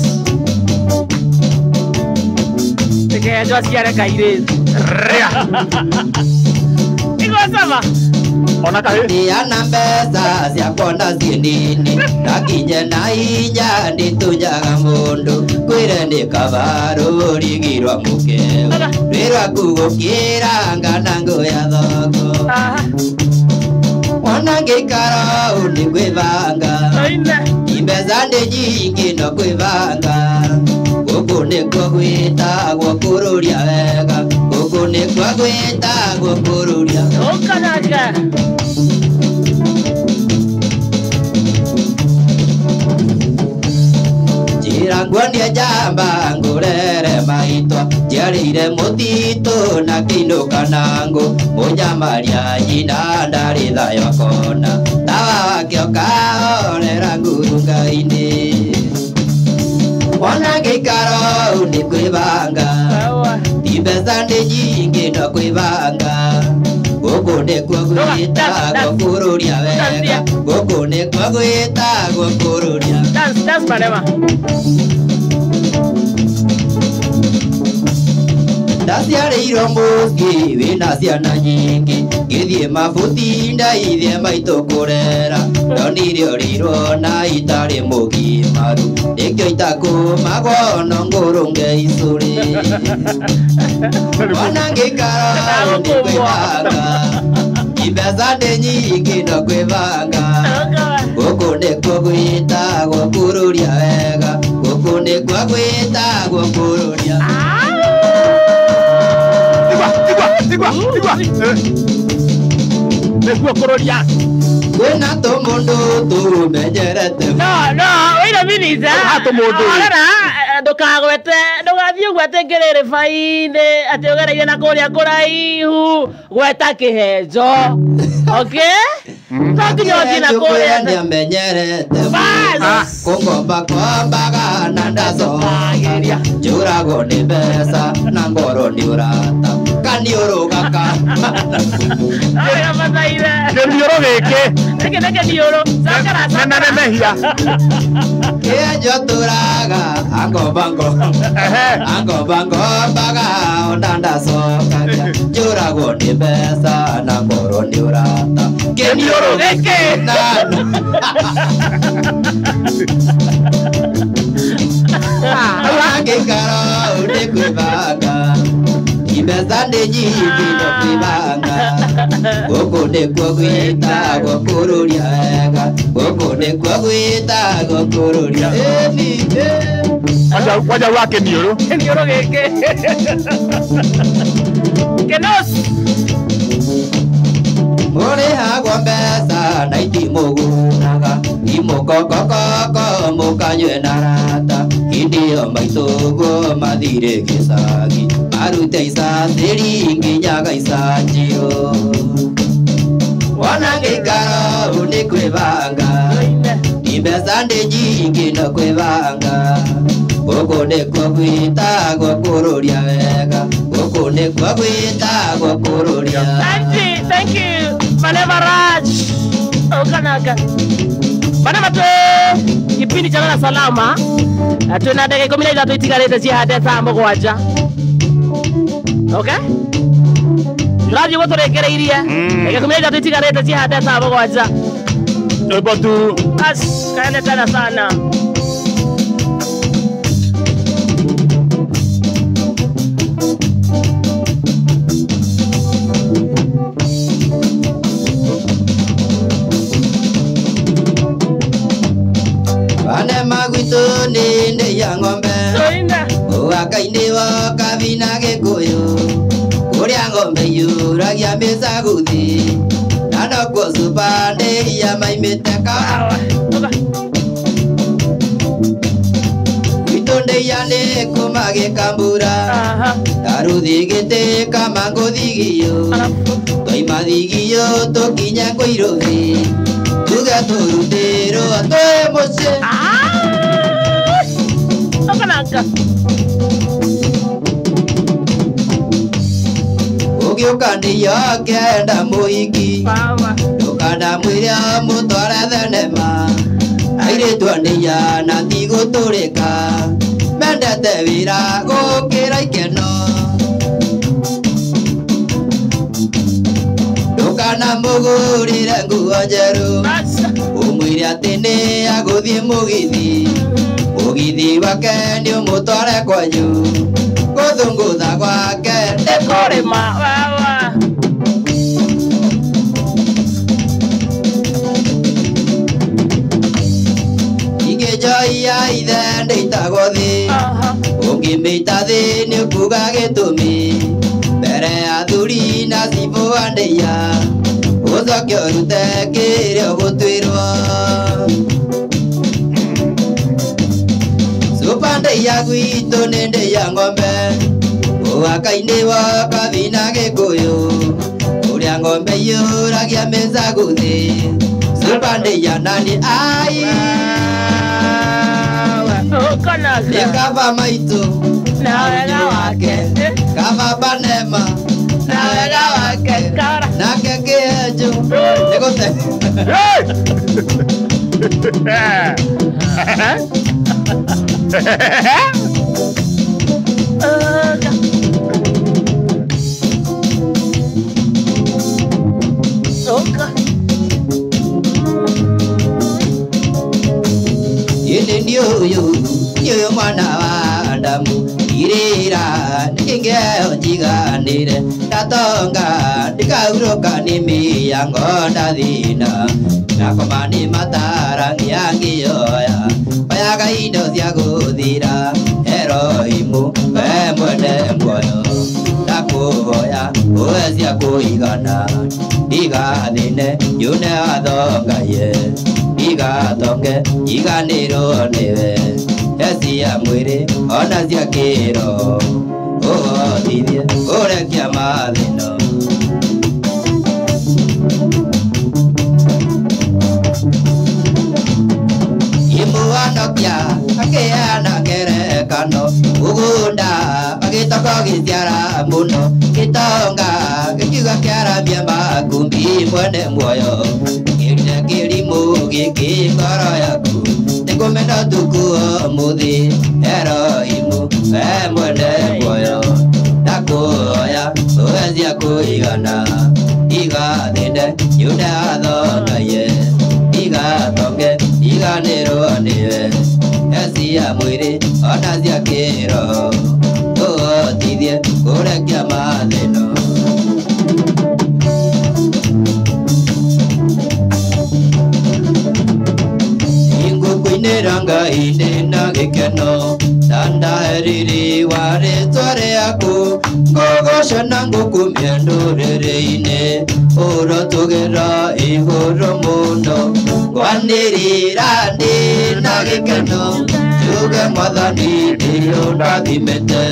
reke twaciare kairĩtu igua sama ona kahĩ Ndiana mbeca ciakwa na ciĩ nini ndakinye na inya ndĩtunyaga mũndũ kwĩre nĩ kaba rũrigi rwa mũkeo rwĩ rwaku gũkĩra ngana ngũ ya thoko ona ngĩikara ũũ nĩ kwĩbanga imbeca nĩ nyingĩ no kwĩbanga gũkũ nĩkuo gwĩtagwo kũrũria wega gũkũ nĩkuo gwĩtagwo kũrũria. Ũka nake Njĩra nguonie njamba ngũrere maitwa njiarĩire mũtitũ na kĩinũka na ngũ mũnyamaria nyina ndarĩ thayũ akona tawa wake ũkahorera ngurunga-inĩ ona ngĩikara ũũ nĩ kwĩbanga ti mbeca nĩ nyingĩ no kwĩbanga gũkũ nĩkuo gwĩtagwo kũrũria wega gũkũ nĩkuo gwĩtagwo kũrũria. Dance, dance Malema. Ndaciarĩirwo mũciĩ wĩna ciana nyingĩ ngĩthiĩ mabuti ndaithie maitũ kũrera ndonire ũrĩirwo na itarĩ mũgimaru nĩkĩo itakũmagwo no ngũrũnge icũrĩ ona ngĩikara ũũ nĩ kwĩbanga imbeca nĩ nyingĩ no kwĩbanga gũkũ nĩkuo gwĩtagwo kũrũria wega gũkũ nĩkuo gwĩtagwo kũrũria. Igua, igua, igua. Nĩkuo kũrũria kwĩna tũmũndũ tũmenyerete. No, no, wait a minute. Ha tũmũndũ. Rora, ndũkagwete, ndũgathiĩ ũgwete ngĩrĩrĩba-inĩ atĩ ũgereire na kũrĩa kũraihu gweta kĩhenjo. Okay? No nginya ũthiĩ na kũrĩa. Nĩamenyerete kũngomba kombaga na ndacokagĩria njũragwo nĩ mbeca na ngoro nĩ ũrata kaniũrũgaka. Kĩniũrũ gĩkĩ Gĩkĩ nĩ kĩniũrũ. Cakara, cakara. Na mehia. Kĩenjo tũraga angomba angomba ngombaga ona ndacokagia njũragwo nĩ mbeca na ngoro nĩ ũrata Kĩniũrũ gĩkĩ na ngĩikara ũũ nĩ kwĩbanga Imbeca nĩ nyingĩ no kwĩbanga. Gũkũ nĩkuo gwĩtagwo kũrũria wega. Gũkũ nĩkuo gwĩtagwo kũrũria. Ĩni, ĩ. Waja wake niũrũ. Niũrũ gĩkĩ. Kenos. Mũrĩhagwo mbeca na itimũgunaga. Imũkokokoko mũkanyue na rata. Hĩndĩ ĩyo maitũguo mathire gĩcagi. Marute icacĩri nginyaga icanjio. Wona gĩikaro nĩ kwĩbanga. Imbeca nĩ nyingĩ no kwĩbanga. Gũkũ nĩkuo gwĩtagwo kũrũria wega. Gũkũ nĩkuo gwĩtagwo kũrũria. Thank you, thank you. Maneva Raj. Okanaka. Maneva twe kipindi cha Lala Salama. Twina dakika 13 itigarĩte cihande thaa 7. Okay? Tũrathiĩ ũguo tũrĩkĩrĩirie. Dakika 13 itigarĩte cihande thaa 7. Rwĩmbo tu. As, kaende tena sana. Ane magwitũ nĩ ndĩ ya ng'ombe. Ũgakainĩ wa kabina gĩkũyũ. Kũrĩa ng'ombe yũragia mĩcaguthi. Na nokuo cuba ndĩ ya maimĩte kawa. Gwitũ ndĩia nĩ kũma gĩkambura. Ndaruthi gĩtĩ kama ngũthigio. Twaima thigio tũkinye ngũirũthi. Tuge tũrutĩrwo twĩ mũciĩ. Okanaka. Ũgĩũka ndĩia kenda mũhiki. Ndũkanamwĩre mũtware thenema. Airĩtu a ndĩia na ti gũtũrĩka. Mendete wĩra gũkĩra ikeno. Ndũkanamũgũrĩre nguo njerũ. Ũmwĩre atĩ nĩ agũthiĩ mũgithi. Mũgithi wake nĩ ũmũtware kwanyu. Gũthũngũtha gwake nĩ kũrĩma. Wawa. Ingĩ njoi ya ithe ndĩitagwo thĩ. Ũngĩmĩita thĩ nĩ ũkuga gĩtũmi. Mbere ya athuri na cibũ a ndĩia. Ũcoke ũrute kĩrĩa ũgũtuĩrwo. Cuba ndĩia gwitũ nĩ ndĩia ng'ombe. Ũgakainĩ wa kabina gĩkũyũ. Kũrĩa ng'ombe yũragia mĩcaguthi. Cuba ndĩia nani ai. Okanaka. Nĩ kaba maitũ Na wega wake. Kaba banema Na wega wake. Kara. Nake kĩenjo nĩ gũte. Oka. Oka. Ĩndĩ ndiũyũ ndiũyũ mwana wa Adamu. Irĩra nĩkĩngeo njiganĩre. Ndatonga ndikahurũka nĩ mĩango ndathĩna. Ndakoma nĩ matara ngĩangĩoya. Oyaga indo cia gũthira. Eroimu we mwene muoyo. Ndakũhoya ũhe cia kũigana. Ndigathĩne nyune watho Ngai. Ndigatonge njiganĩrwo nĩwe. Cia mwĩrĩ ona cia kĩroho. Ũhotithie kũrekia mathĩna. Imũhonokia akĩheana ngerekano. Mũgũnda agĩtoka gĩciara mũno. Gĩtonga gĩkiuga kĩaramia makumbi mwene muoyo. Kĩrire kĩrimũ gĩkĩ ngoro yaku. Nĩngũmena ũtukũ ũmũthĩ. Eroimu we mwene muoyo. Ndakũhoya ũhe cia kũigana. Ndigathĩne nyune watho Ngai. Ndigatonge njiganĩrwo nĩwe. Cia mwĩrĩ ona cia kĩroho. Ũhotithie kũrekia mathĩna. Ngũgoca Ngai ndĩna gĩkeno ndandaheriri wa rĩtwa rĩaku ngũgoca na ngũkumia ndũrĩrĩ-inĩ ũrotũgĩra igũrũ mũno ngwanĩrĩra ndĩna gĩkeno njuge Mwathani nĩũndathimĩte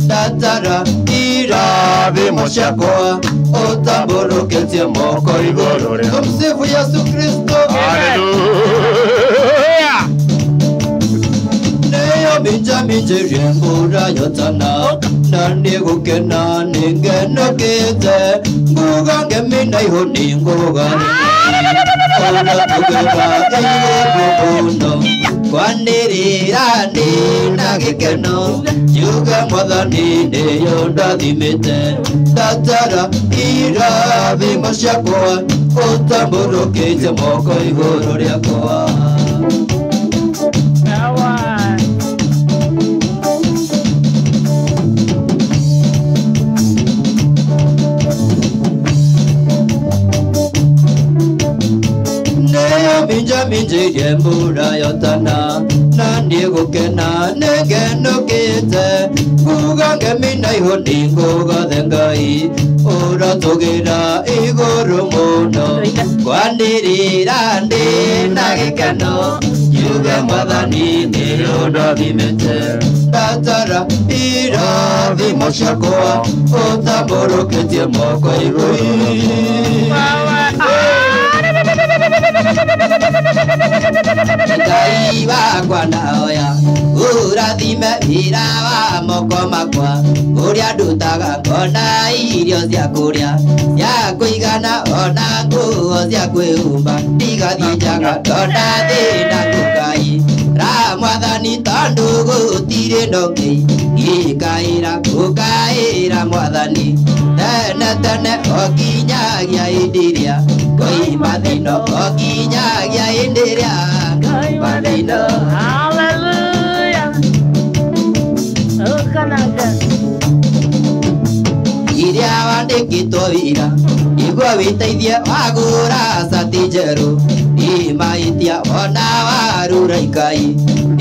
ndatara irathimo ciakwa ũtambũrũkĩtie moko igũrũ. Tumsifu Yesu Kristo. Hallelujah. Neyo minja minjirie mbura yotana na nĩgũkena nĩngenokĩte nguga ngemi na ihu nĩngũga ũrotũgĩra igũrũ mũno kwanĩrĩra ndĩna gĩkeno njuge Mwathani nĩũndathimĩte ndatara irathimo ciakwa ũtambũrũkĩtie moko igũrũ rĩakwa. Minja minjirie mbura yotana na nĩgũkena nĩngenũkĩte nguga ngemi na ihu nĩngũgathe Ngai ũrotũgĩra igũrũ mũno kwanĩrĩra ndĩna gĩkeno njuge Mwathani nĩũndathimĩte ndatara irathimo ciakwa ũtambũrũkĩtie moko igũrũ. Ngai wakwa ndahoya ũrathime wĩra wa moko makwa ũrĩa ndutaga ngona irio cia kũrĩa cia kũigana ona nguo cia kwĩhumba ndigathiĩ njaga ndona thĩna ngũkai ra Mwathani tondũ gũtirĩ na ũngĩ ngĩkaĩra ngũkaĩra Mwathani tene tene o kinyagia hĩndĩ ĩrĩa ngoima thĩna o kinyagia hĩndĩ ĩrĩa ngoima thĩna. Hallelujah. Ũkanaga iria wandĩkĩtwo wĩra nĩguo wĩteithie wagũra cati njerũ ĩmahĩtia ona warura ikai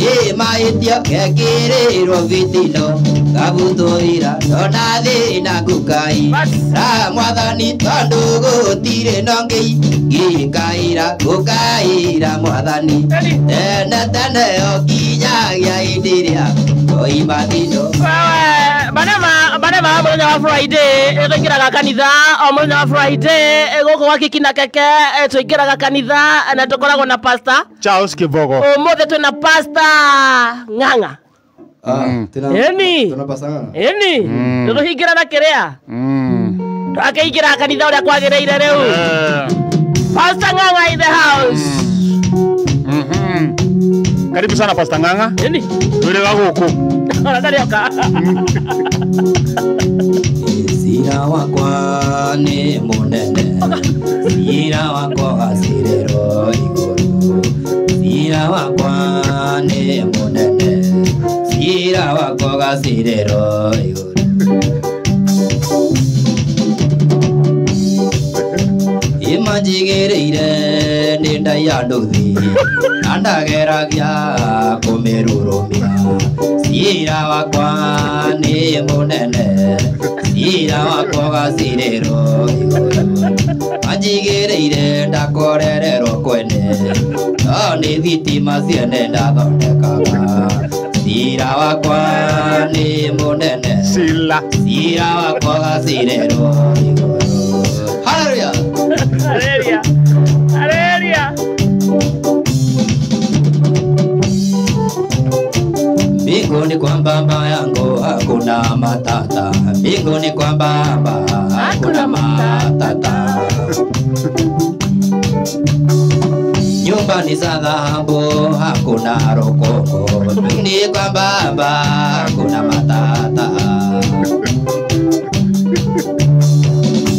ĩmahĩtia gekĩrĩrwo bitino ngabutwo wĩra ndona thĩna ngũkai ra Mwathani tondũ gũtirĩ na ũngĩ ngĩkaĩra ngũkaĩra Mwathani tene tene o kinyagia hĩndĩ ĩrĩa ngoima thĩna. Banema mũthenya wa Friday tũingĩraga kanitha o mũthenya wa Friday gũkũ gwa Kiki na Keke tũingĩraga kanitha na tũkoragwo na Pastor Charles Kivogo. Ũmũthĩ twĩna Pastor Ng'ang'a. Ĩni ĩni tũhingĩra na kĩrĩa twakĩingĩra kanitha ũrĩa kwagĩrĩire rĩu. Pastor Ng'ang'a in the house. Karibu sana Pastor Ng'ang'a. Ĩni twĩrĩga gũkũ. Cira wakwa nĩ mũnene cira wakwa wacirĩrwo igũrũ cira wakwa nĩ mũnene cira wakwa wacirĩrwo igũrũ. Ĩmanjigĩrĩire nĩ ndaiya nduthi na ndageragia kũmĩrurumia cira wakwa nĩ mũnene cira wakwa wacirĩrwo igũrũ manjigĩrĩire ndakorererwo kwene no nĩ thitima ciene ndathondekaga cira wakwa nĩ mũnene cira wakwa wacirĩrwo igũrũ. Hallelujah. Hallelujah. Hallelujah. Mbinguni kwa baba yangu hakuna matata, mbinguni kwa baba hakuna matata. Nyumba ni za dhahabu hakuna rokoko, mbinguni kwa baba hakuna matata.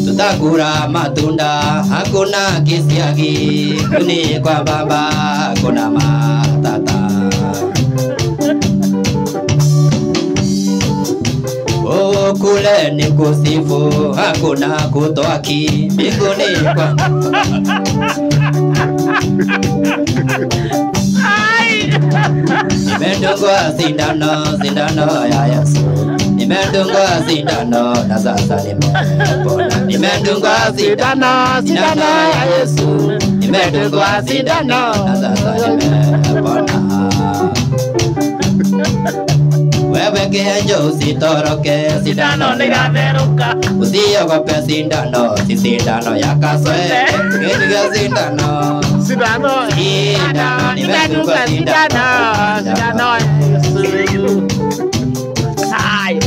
Tutakula matunda hakuna kisiagi, mbinguni kwa baba hakuna matata. Kule ni kusifu hakuna kutoaki, mbinguni kwa Ai. Nimedungwa sindano, sindano ya Yesu. Nimedungwa sindano na sasa nimepona. Nimedungwa sindano, sindano ya Yesu. Nimedungwa sindano na sasa nimepona. Wewe kihenjo usitoroke sindano nĩiratheruka. Usiogope sindano, si sindano ya kaswe. Ngetuga sindano, sindano, sindano, nimedungwa sindano, sindano ya Yesu. Hai.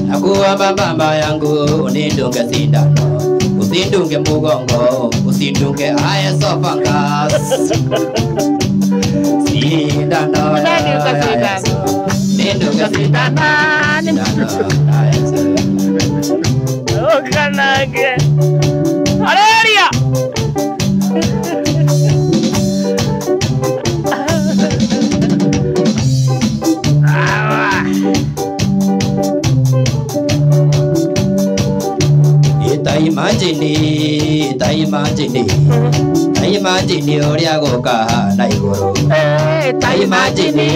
Nakuomba mama yangu unidunge sindano, usindunge mgongo, usindunge esophagus. Sindano ya Yesu. Nindunge sindano, sindano ya Yesu. Okanage. Haleluya. Imagine, imagine, imagine uria gukahana iguru. Imagine,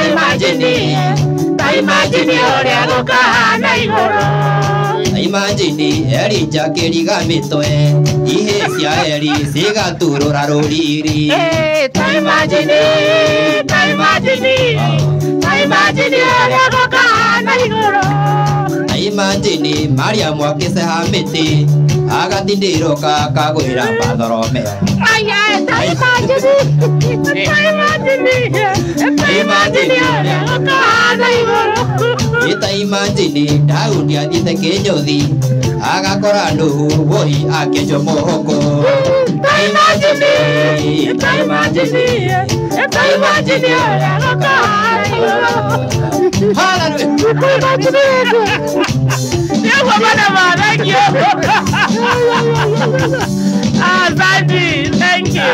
imagine, imagine uria gukahana iguru. Imagine Elija akĩriga mĩtwe, ihĩ cia Eli cigaturũra rũriri. Imagine, imagine, imagine uria gukahana iguru. Imagine Mariamu akĩceha mĩtĩ agatindĩrũka akagwĩra Bartholomeo. Ita imagine Daudi athiĩte kĩnyũthi agakora Nuhu woi akĩenjwo mũhũkũ. Imagine, imagine, imagine ũrĩa gũkahana igũrũ. Thank you. Asante, thank you.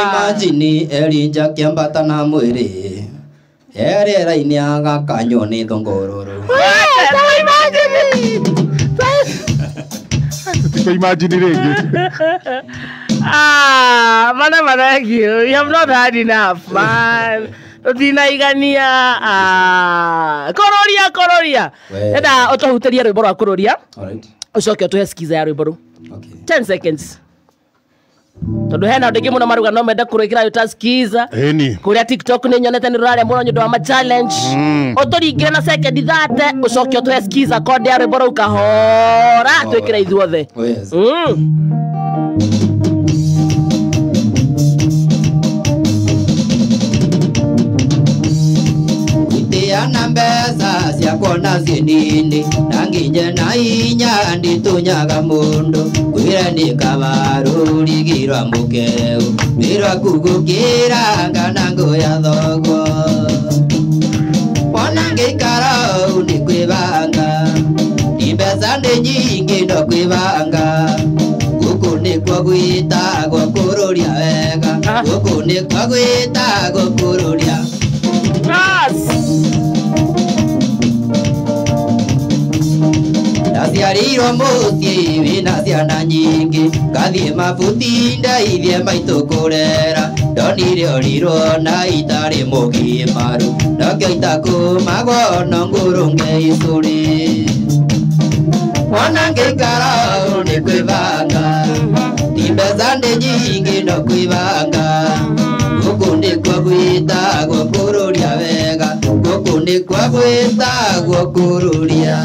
Imagine Elija akĩambata na mwĩrĩ erĩera-inĩ agakanywo nĩ thũngũrũrũ. Imagine rĩngĩ. Mana, thank you. You have not had enough, man. Tutinaigania. Kororia, kororia. Enda ũtũhutĩrie rwĩmbo rwa kũrũria. Ũcoke ũtũhe skiza ya rwĩmbo rũu. 10 seconds. Tondũ hena andũ aingĩ mũno maruga no mende kũrwĩkĩra rwĩta skiza. Kũrĩa TikTok nĩ nyonete nĩ rũrarĩa mũno nĩ ũndũ wa ma challenge. Ũtũringĩre na second 30 ũcoke ũtũhe skiza konde ya rwĩmbo rũu kahora twĩkĩre ithuothe. Ana mbeca ciakwa ciĩ nini na nginye na inya nditunyaga mũndũ ngwĩre nĩ kaba rũrigi rwa mũkeu nĩ rwaku gũkĩra ngana ngũya thoguo ona ngĩikara ũũ nĩ kwĩbanga ti mbeca nĩ nyingĩ no kwĩbanga gũkũ nĩkuo gwĩtagwo kũrũria wega gũkũ nĩkuo gwĩtagwo kũrũria. Ndaciarĩirwo mũciĩ wĩna ciana nyingĩ ngathiĩ mabuti ndeithie maitũ kũrera ndonire ũrirwo na itarĩ mũgimaru nokĩo itakũmagwo no ngũrũnge icũrĩ wona ngĩikara ũũ nĩ kwĩbanga ti mbeca nĩ nyingĩ no kwĩbanga gũkũ nĩkuo gwĩtagwo kũrũria wega gũkũ nĩkuo gwĩtagwo kũrũria.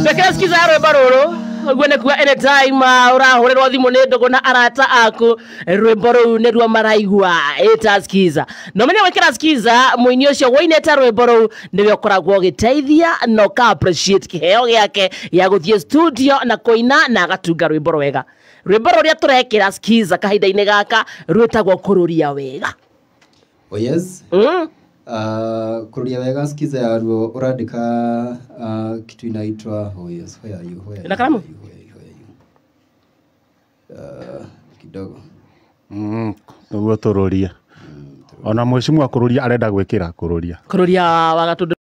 Twekera skiza ya rwĩmbo rũrũ ũguo nĩ kuga anytime ũrahũrĩrwo thimũ nĩ ndũgũ na arata aku rwĩmbo rũu nĩruo maraigua ĩta skiza. Na ũmenye gwĩkĩra skiza mũini ũcio wũinĩte rwĩmbo rũu nĩwe ũkoragwo ũgĩteithia na ũka appreciate kĩheo gĩake gĩa gũthiĩ studio na kũina na agatunga rwĩmbo rwega. Rwĩmbo rũrĩa tũrekĩra skiza kahinda-inĩ gaka rwĩtagwo kũrũria wega. Oh yes. Kurudia wega skiza ya ruo urandika kitu inaitwa oh yes, where are you, where are you? Na kalamu? Kidogo. Niguo tururia. Ona mheshimiwa kururia arenda gwikira kururia. Kururia wagatũ.